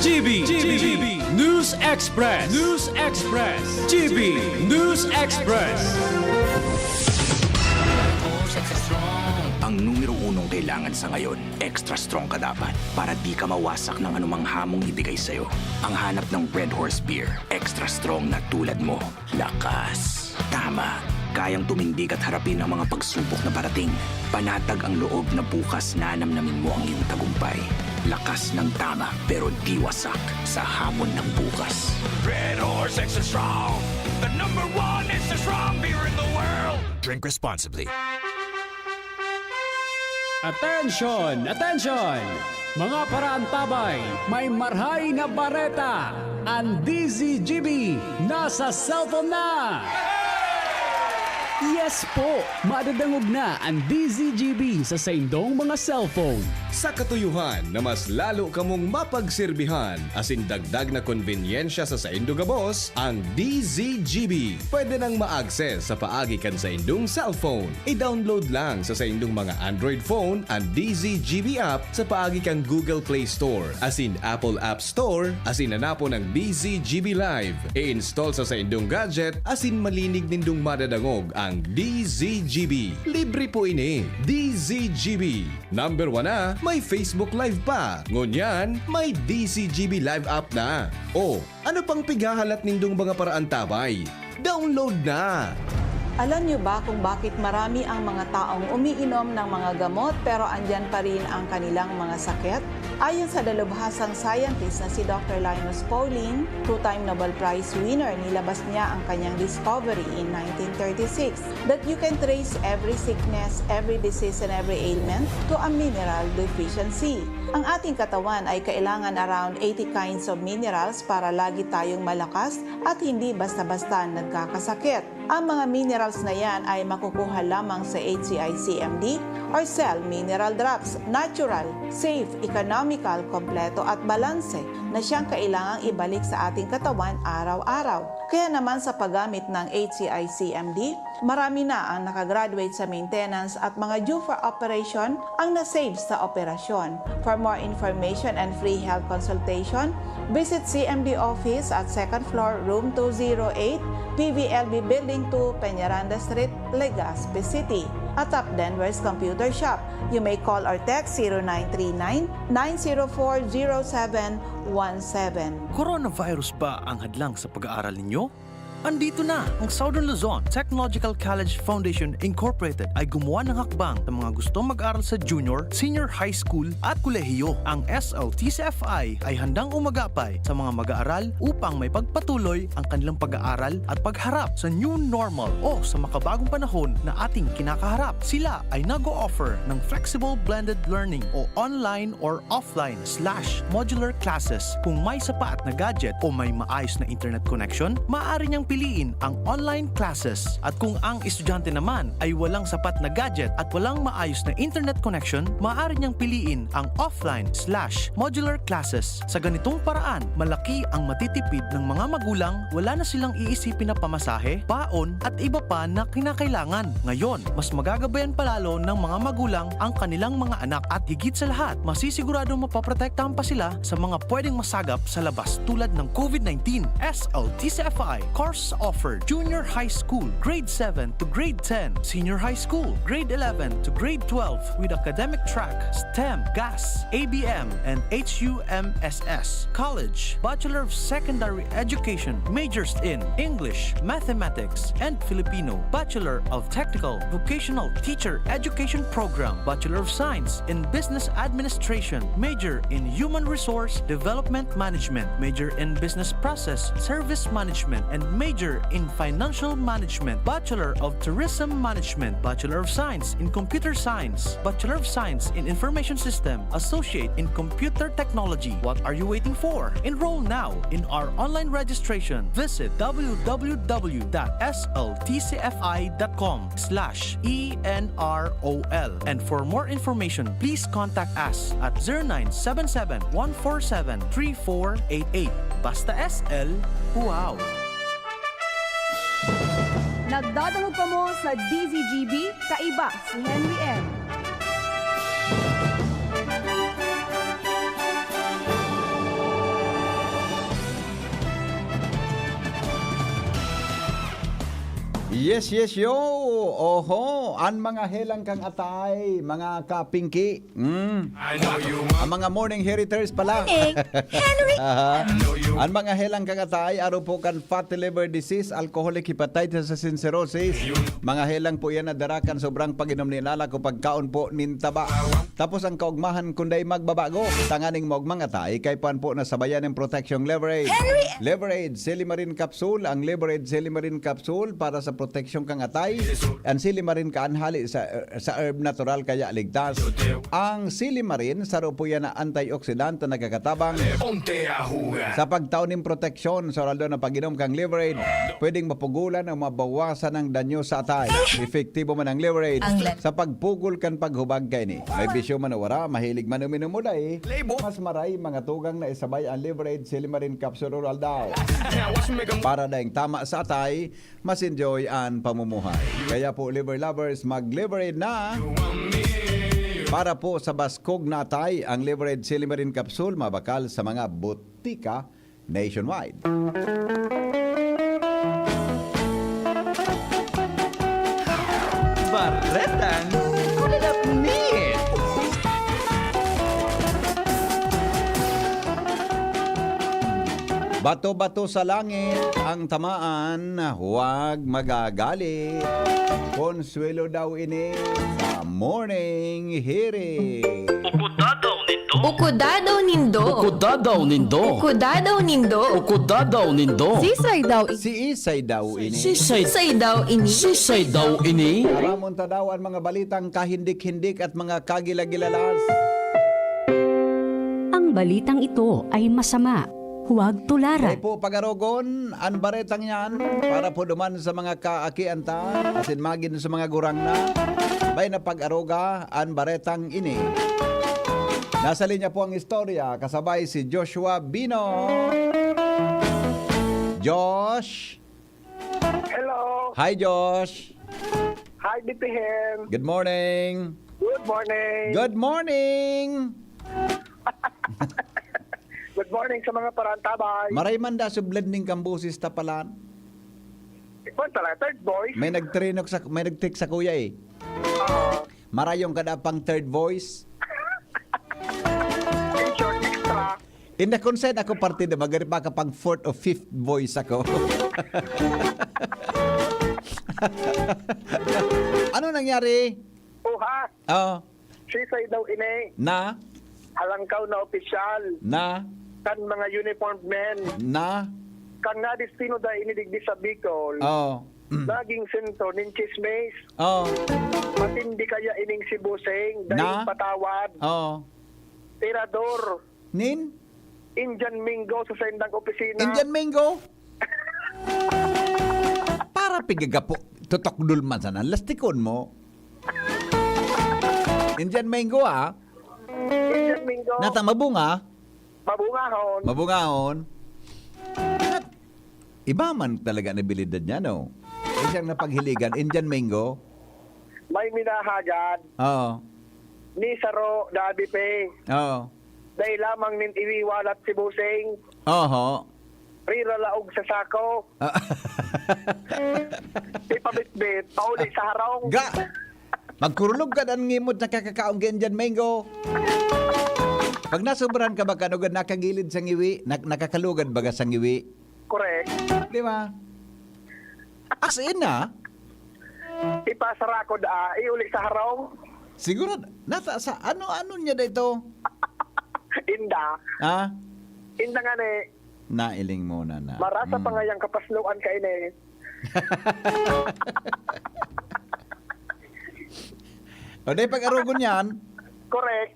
G B, G B News Express. News Express. G B News Express. Ang numero unong kailangan sa ngayon, extra strong ka dapat para di ka mawasak ng anumang hamong ibigay sa'yo. Ang hanap ng Red Horse Beer, extra strong na tulad mo. Lakas. Tama. Kayang tumindig at harapin ang mga pagsubok na parating. Panatag ang loob na bukas nanamnamin mo ang iyong tagumpay. Lakas ng tama, pero di wasak sa hamon ng bukas. Red Horse Extra Strong, the number one extra strong beer in the world. Drink responsibly. Attention! Attention! Mga paraantabay, may marhay na bareta! An D Z G B nasa cellphone na! Yes po! Madadangog na an D Z G B sa saindong mga cellphone. Sa katuyuhan na mas lalo kamong mapagserbihan asin dagdag na konbenyensya sa saindo gabos, ang D Z G B pwede nang ma-access sa paagi kan saindong cellphone. I-download lang sa saindong mga Android phone an D Z G B app sa paagi kan Google Play Store asin Apple App Store, asin hanapon ang D Z G B Live. I-install sa saindong gadget asin malinig nindong madadangog ang D Z G B. Libre po ini. D Z G B. Number one na, may Facebook Live pa. Ngunyan, may D Z G B Live app na. O, ano pang pighahalat nindong mga paraantabay? Download na! Alam niyo ba kung bakit marami ang mga taong umiinom ng mga gamot pero andyan pa rin ang kanilang mga sakit? Ayon sa dalubhasang scientist na si Doctor Linus Pauling, two-time Nobel Prize winner, nilabas niya ang kanyang discovery in nineteen thirty-six that you can trace every sickness, every disease, and every ailment to a mineral deficiency. Ang ating katawan ay kailangan around eighty kinds of minerals para lagi tayong malakas at hindi basta-basta nagkakasakit. Ang mga minerals na yan ay makukuha lamang sa H C I C M D or Cell Mineral Drops. Natural, safe, economical, kompleto at balanse na siyang kailangang ibalik sa ating katawan araw-araw. Kaya naman, sa paggamit ng H C I C M D, marami na ang nakagraduate sa maintenance at mga due for operation ang na-save sa operasyon. For more information and free health consultation, visit C M D office at second floor, room two zero eight, P V L B Building two, Peñaranda Street, Legazpi City. Atop Denver's Computer Shop. You may call or text zero nine three nine, nine zero four, zero seven one seven. Coronavirus ba ang hadlang sa pag-aaral ninyo? Andito na ang Southern Luzon Technological College Foundation Incorporated ay gumawa ng hakbang sa mga gusto mag-aral sa junior, senior high school at kolehiyo. Ang S L T C F I ay handang umagapay sa mga mag-aaral upang may pagpatuloy ang kanilang pag-aaral at pagharap sa new normal o sa makabagong panahon na ating kinakaharap. Sila ay nag-o-offer ng flexible blended learning o online or offline slash modular classes. Kung may sapat na gadget o may maayos na internet connection, maaari niyang piliin ang online classes. At kung ang estudyante naman ay walang sapat na gadget at walang maayos na internet connection, maaari niyang piliin ang offline slash modular classes. Sa ganitong paraan, malaki ang matitipid ng mga magulang, wala na silang iisipin na pamasahe, baon, at iba pa na kinakailangan. Ngayon, mas magagabayan pa lalo ng mga magulang ang kanilang mga anak at higit sa lahat, masisiguradong mapoprotektahan pa sila sa mga pwedeng masagap sa labas tulad ng COVID nineteen. S L T C F I course offer: Junior High School, Grade seven to Grade ten, Senior High School, Grade eleven to Grade twelve, with academic track STEM, GAS, A B M, and H U M S S. College, Bachelor of Secondary Education, majors in English, Mathematics, and Filipino, Bachelor of Technical Vocational Teacher Education Program, Bachelor of Science in Business Administration, major in Human Resource Development Management, major in Business Process Service Management, and major in Financial Management, Bachelor of Tourism Management, Bachelor of Science in Computer Science, Bachelor of Science in Information System, Associate in Computer Technology. What are you waiting for? Enroll now in our online registration. Visit w w w dot s l t c f i dot com slash e n r o l. And for more information, please contact us at zero nine seven seven, one four seven, three four eight eight. Basta S L, wow! Nagdadangog kamo sa D Z G B, kaiba si Henry M. Yes, yes, yo! Oho! An mga helang kan atay, mga kapingki. Mm. Ang mga morning heriters pala. Morning, Henry. Aha. An mga helang kan atay, aro po kan fatty liver disease, alcoholic hepatitis, sa cirrhosis. Mga helang po yan na dara kan sobrang pag-inom nin alak o pagkaon po nin taba. Tapos ang kaugmahan kun dai magbabago, tanganing maugmang atay, kaipuhan po na sabayan nin protection Liver Aid. Henry! Liver Aid, Silimarin Capsule. Ang Liver Aid Silimarin Capsule para sa proteksyon kan atay. Ang Silimarin kaanhali sa, sa herb natural kaya ligtas. Ang Silimarin, saro po yan na antioxidant na nagkakatabang Onte ahuga. Sa pagtao nin proteksyon sa oral na pag-inom kan Liver Aid. Pwedeng mapugulan o mabawasan ang danyo sa atay. Epektibo man ang Liver Aid Ang la- sa pagpugol kan paghubag kaini. May bisyo man o wara, mahilig man uminom o dai, Label. Mas maray mga tugang na isabay ang Liver Aid Silimarin Capsule Oral daw. Para daing tama sa atay, mas enjoy an pamumuhay. Kaya po, Liver Lovers, mag-Liver Aid na! Para po sa baskog na atay, ang Liver Aid Silimarin Capsule mabakal sa mga botika nationwide. Baretang Kulalapnit! Bato-bato sa langit ang tamaan, huwag magagalit. Konsuwelo daw ini sa Morning Hirit. Ukuda daw nindo. Ukuda daw nindo. Ukuda daw nindo. Ukuda daw nindo. Ukuda daw nindo. Sisay daw i- Siisay daw ini? Sisay. Sisay daw ini? Sisay daw ini? Aramon ta daw an mga balitang kahindik-hindik at mga kagilagilalas. Ang balitang ito ay masama. Huwag tularan. Dai po pag-arogon an baretang yan para po duman sa mga kaakian ta, asin magin sa mga gurang na. Bay na pag-aroga an baretang ini. Nasa linya po ang istorya, kasabay si Joshua Bino. Josh! Hello! Hi, Josh! Hi, B P Hen! Good morning! Good morning! Good morning! Good morning sa mga parantabay. Maray man da sublad ning kamboses ta palan. Ikaw pala, third voice. May nagtrinok sa, may nag-text sa kuya eh. Oo. Marayong kada pang third voice. In short, extra. In the consent ako, partido, magari pa kapag fourth o fifth voice ako. Ano nangyari? Uha! Oh, Sisay daw ini? Na? Halangkaw na opisyal. Na? Kan mga uniformed men. Na? Kan nadestino da ini digdi sa Bicol. Oh. Naging sentro nin chismis. Oh. Matindi kaya ining si Busing, dahil Na? patawad. Oh. Tirador. Nin? Indian Mingo sa sendang opisina. Indian Mingo? Para piga gapo, tutukdol man sana, lastikon mo. Indian Mingo, ah. Indian Mingo. Nata mabunga? Mabungahon. Mabungahon. Iba man talaga na abilidad niya, no? Kaya siyang napaghiligan, Indian Mingo. May minahagad. Oo. Ni Saro, Dabi Pe. Oo. Dai lamang nin iwiwalat si Busing. Oho. Rira laog sa sako. Ah. Ipabitbit, pauli sa harong. Ga! Magkurulog ka dan ngimot na kakakaon ka Indian mango. Pag nasobrahan ka ba, kanugad nakagilid sa ngiwi, nak-, nakakalugad baga sa ngiwi? Correct. Di ba? As in, ah. Ipasara ko da, iuli sa harong. Siguro, nasa, sa ano-ano niya da ito? Inda. Ha? Inda nga ni. Nailing muna na. Marasa pa Mm. nga yang kapasloan ka ini. O, dahil pag-arogon yan. Correct.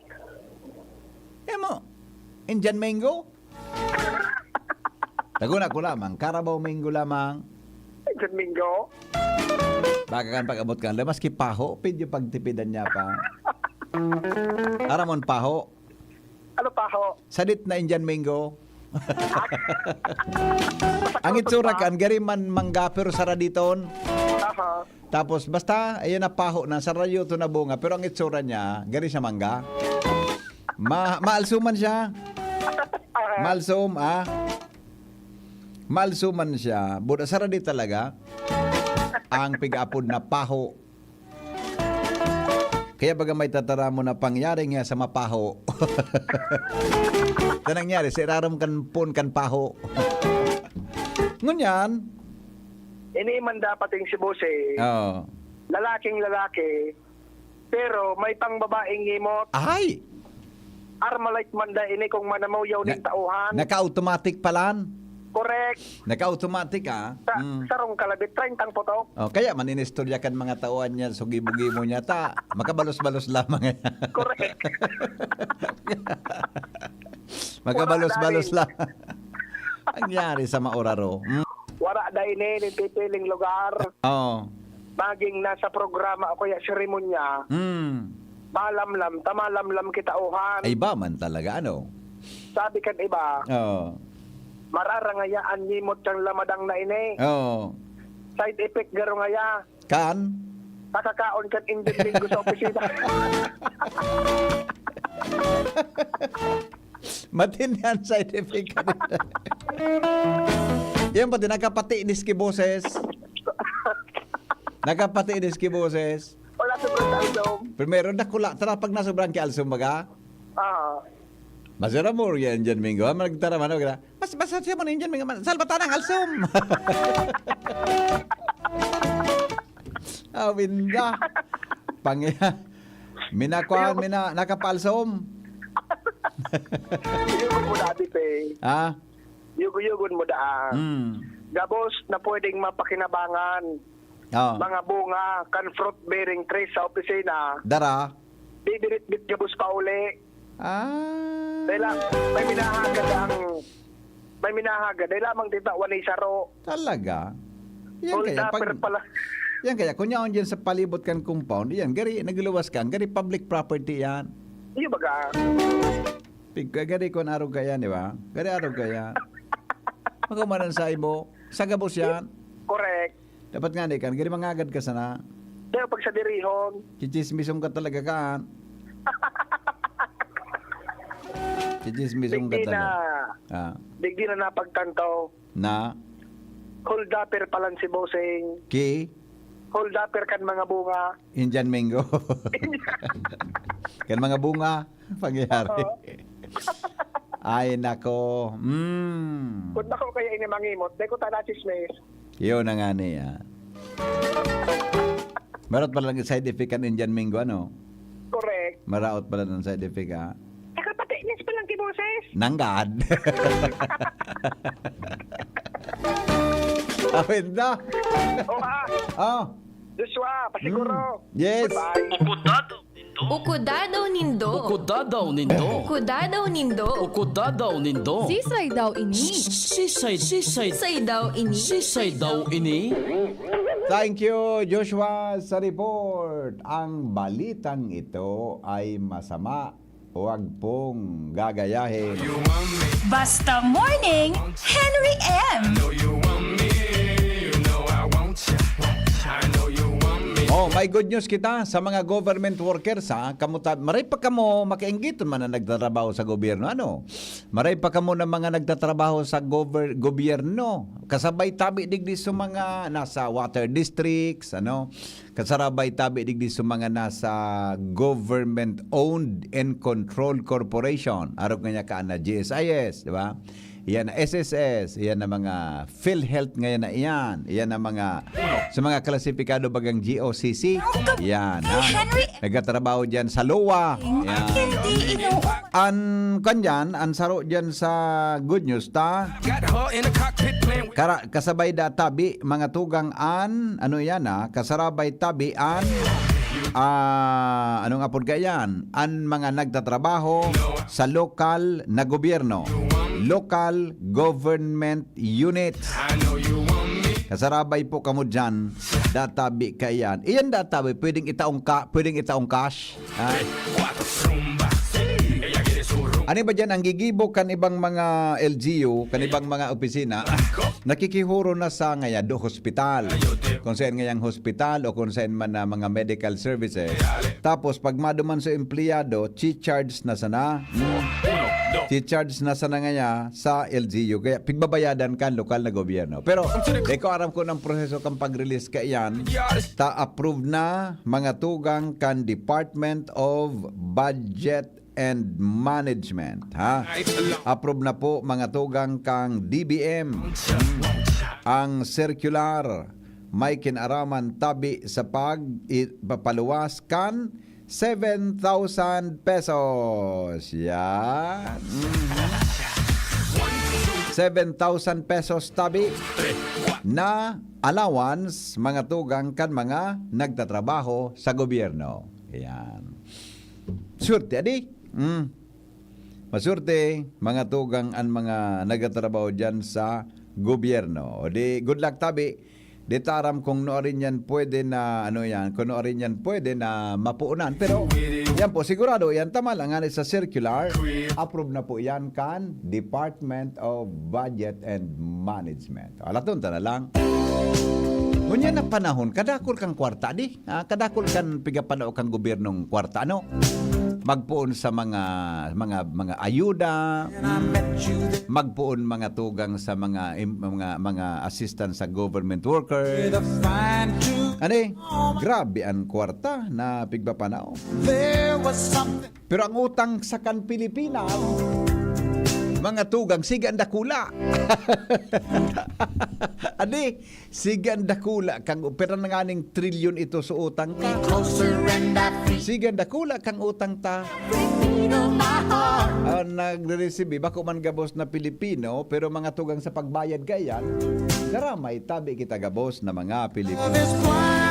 Eh mo, Indian mango? Tago na ko lamang, Carabao mango lamang. Indian mango? Baka kan pag-abot kan, maski paho, pwede pagtipidan niya pa. Aramon paho. Ano paho? Sadit na Indian mango. Ang itsura kan, gari man mangga, pero saraditon. Aha. Tapos, basta, ayan na paho na, sarayo to na bunga, pero ang itsura niya, gari sa mangga. Ma-, maalso man siya. Maalso, ah. Maalso man siya. Buda saradi talaga. Ang pig-apod na paho. Kaya baga may tataramon na pangyari nga sa mapaho. Sa nangyari, sa irarom kan pon kan paho. Ngunyan. Ini man dapat yung si Boss eh. Oo. Lalaking lalaki, pero may pang babaeng ngimot. Ay! Armalite man da ini kung manamawyaw ning Na-, tauhan. Naka-automatic palan. Correct. Naka-automatic, ah. Sa, Mm. sarong kalabit, treinta ang putok. Oh, kaya maninistorya kan mga tauhan niya, sugibo-gibo niya, ta, makabalos-balos lamang yan. Correct. Makabalos-balos Wala na lang. Ang yari sa mauraro. Mm. Wala da ini, nin pipiling lugar. Oo. Maging nasa programa o kaya seremonya, Mm. malamlam, ta malamlam kita, uhan. Ay, iba man talaga, ano? Sabi kan iba, Oo. mararangayaan nimot kang lamadang na ini. Oo. Side effect garo ngaya. Kan? Nakakaon kan Indian mango sa opisina. Matindi ang side effect kanina. Yan pati, nakapatinis ki boses. Nakapatinis ki boses. Wala sa pagkain. Primero, dakula. Tara, pag nasobrang ki alsom, baga? Ah. Masira mo, yan dyan, Mingo. Ah, magtara, mano, gra-, mas, mas, siya mo na yun dyan, Mingo. Salbatan ang alsom. Awinda. Pang-, minakuan, Ayaw. mina-, nakapalsom. Yugon mo dati, pe. Ha? Yugo-yugon mo daan. Hmm. Gabos na pwedeng mapakinabangan. Oh. Mga bunga, kan fruit bearing trees sa opisina. Dara. Didiritbit gabos pa uli. Ah. Dahil lang, may minahagad ang, may minahagad. Dahil lamang tita, walay saro. Talaga? Yan Full kaya, pag, dapper pala. yan kaya, kung yaon dyan sa palibot kan compound, yan, gari, nagluwas kan, gari public property yan. Iyo baga? Pig-, gari kung arog kaya, di ba? Gari arog kaya. Magkumanan sa ibo. Sa gabos yan. Correct. Dapat nga, di kan, gari mangagad ka sana. Pero pag sa dirihon. Chichismison ka talaga, kan. Chichismison ka Digdi na, talaga. Ah. digdi na napagtanto. Na? Hold upper palan si Bossing. Ki? Hold upper kan mga bunga. Indian mango. Kan mga bunga, pangyayari. Oo. Ay, nako. Mm. Kung bako kaya ini mangimot, dai ko ta na chismis. Yun na nga niya. Maraot pala ang side effect kan Indian Mango, ano? Correct. Maraot pala ang side effect, ha? Nakapatinis pa lang kiboses. Nanggad. Awit na. Oh, ah. Oh. Joshua, pasiguro. Mm. Yes. Goodbye. Ukudado nindo. Ukudado nindo. Ukudado nindo. Ukudado nindo. Ukudado nindo. Sisay daw ini? Sisay, sisay. Sisay daw ini? Sisay daw ini? Thank you, Joshua, sa report. Ang balitang ito ay masama. Huwag pong gagayahin. Basta Morning, Henry M. Oh, may good news kita sa mga government workers, ha. Kamo ta-, maray pa kamo, makainggiton man na nagtatrabaho sa gobyerno, ano? Maray pa kamo na mga nagtatrabaho sa gover-, gobyerno. Kasabay tabi digdi sa mga nasa water districts, ano? Kasarabay tabi digdi sa mga nasa government-owned and controlled corporation. Arog nga niya kaan na G S I S, di ba? Iyan na S S S, iyan na mga PhilHealth ngayon na iyan. Iyan na mga, sa mga klasipikado bagang G O C C. Iyan, ha? Nagtatrabaho dyan sa lowa. Iyan. An, kan dyan, an saro dyan sa good news ta. Kara-, kasabay da tabi, mga tugang an, ano yan, ah, kasarabay tabi an, ah, anong apod ka yan? An mga nagtatrabaho sa lokal na gobyerno, local government unit. Kasarabay po kamo dyan, databi ka yan. Iyan databi, pwedeng itaong ka, pwedeng itaong cash. Ah. Ano ba dyan? Ang gigibo kan ibang mga L G U, kan ibang mga opisina, nakikihuro na sa ngaya do hospital. Kung saan ngayang hospital o kung saan man na mga medical services. Tapos, pag maduman sa empleyado, chi-charge na sana. Hmm. Chi-charge na sana ngaya sa L G U. Kaya, pigbabayadan kan lokal na gobyerno. Pero, di ko aram kung ang proseso kan pag-release ka iyan. Ta approve na mga tugang kan Department of Budget and Management, ha? Approve na po mga tugang kang D B M. Ang circular may kinaraman tabi sa pag i-, papaluwas kan seven thousand pesos. Yan. Mhm. Seven thousand pesos tabi na allowance, mga tugang kan mga nagtatrabaho sa gobyerno. Ayan. Swerte, adi? Mm. Maswerte, mga tugang, an mga nagtatrabaho diyan sa gobyerno. O di, good luck tabi. Di ta aram kung nuarin yan pwede na, ano yan, kung nuarin yan pwede na mapuunan. Pero, yan po, sigurado, yan tama lang, ngani sa circular, approve na po yan kan Department of Budget and Management. Alaton ta na lang. Ngunyan na panahon, kadakol kang kwarta, di? Ah, kadakol kan pigapanao kang gobyernong kwarta, ano? Magpoon sa mga, mga, mga ayuda, magpoon mga tugang sa mga im-, mga, mga assistance sa government worker. Ano eh? Grabe ang kwarta na pigpapanao. Pero ang utang sa kan Pilipinas, mga tugang, sige ang dakula. Adi, sige ang dakula kang, pira na nganing trilyon ito sa utang ta. Sige ang dakula kang utang ta. Ang nagre-receive, bako man gabos na Pilipino, pero mga tugang sa pagbayad kaiyan, daramay tabi kita gabos na mga Pilipino.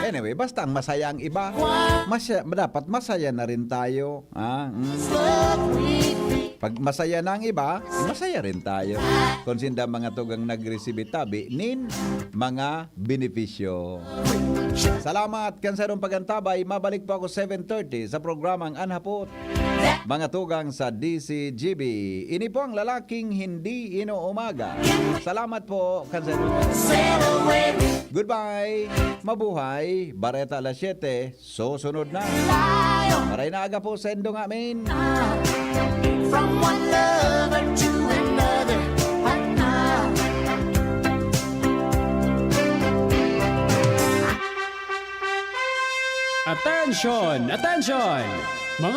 Anyway, basta ang masaya ang iba, masaya, dapat masaya na rin tayo. Ah, mm. Pag masaya na ang iba, masaya rin tayo. Kung sinda mga tugang nag-receive tabi nin mga benepisyo. Salamat kan sarong pagantabay. Mabalik po ako seven thirty sa programang An Hapot. Mga tugang sa D C G B. Ini po ang lalaking hindi inuumaga. Salamat po kan sarong pagantabay. Goodbye. Mabuhay. Bareta alas siyete. Susunod na. Maray na aga po sa indo nga, men. From one lover to another. Attention! Attention! Mga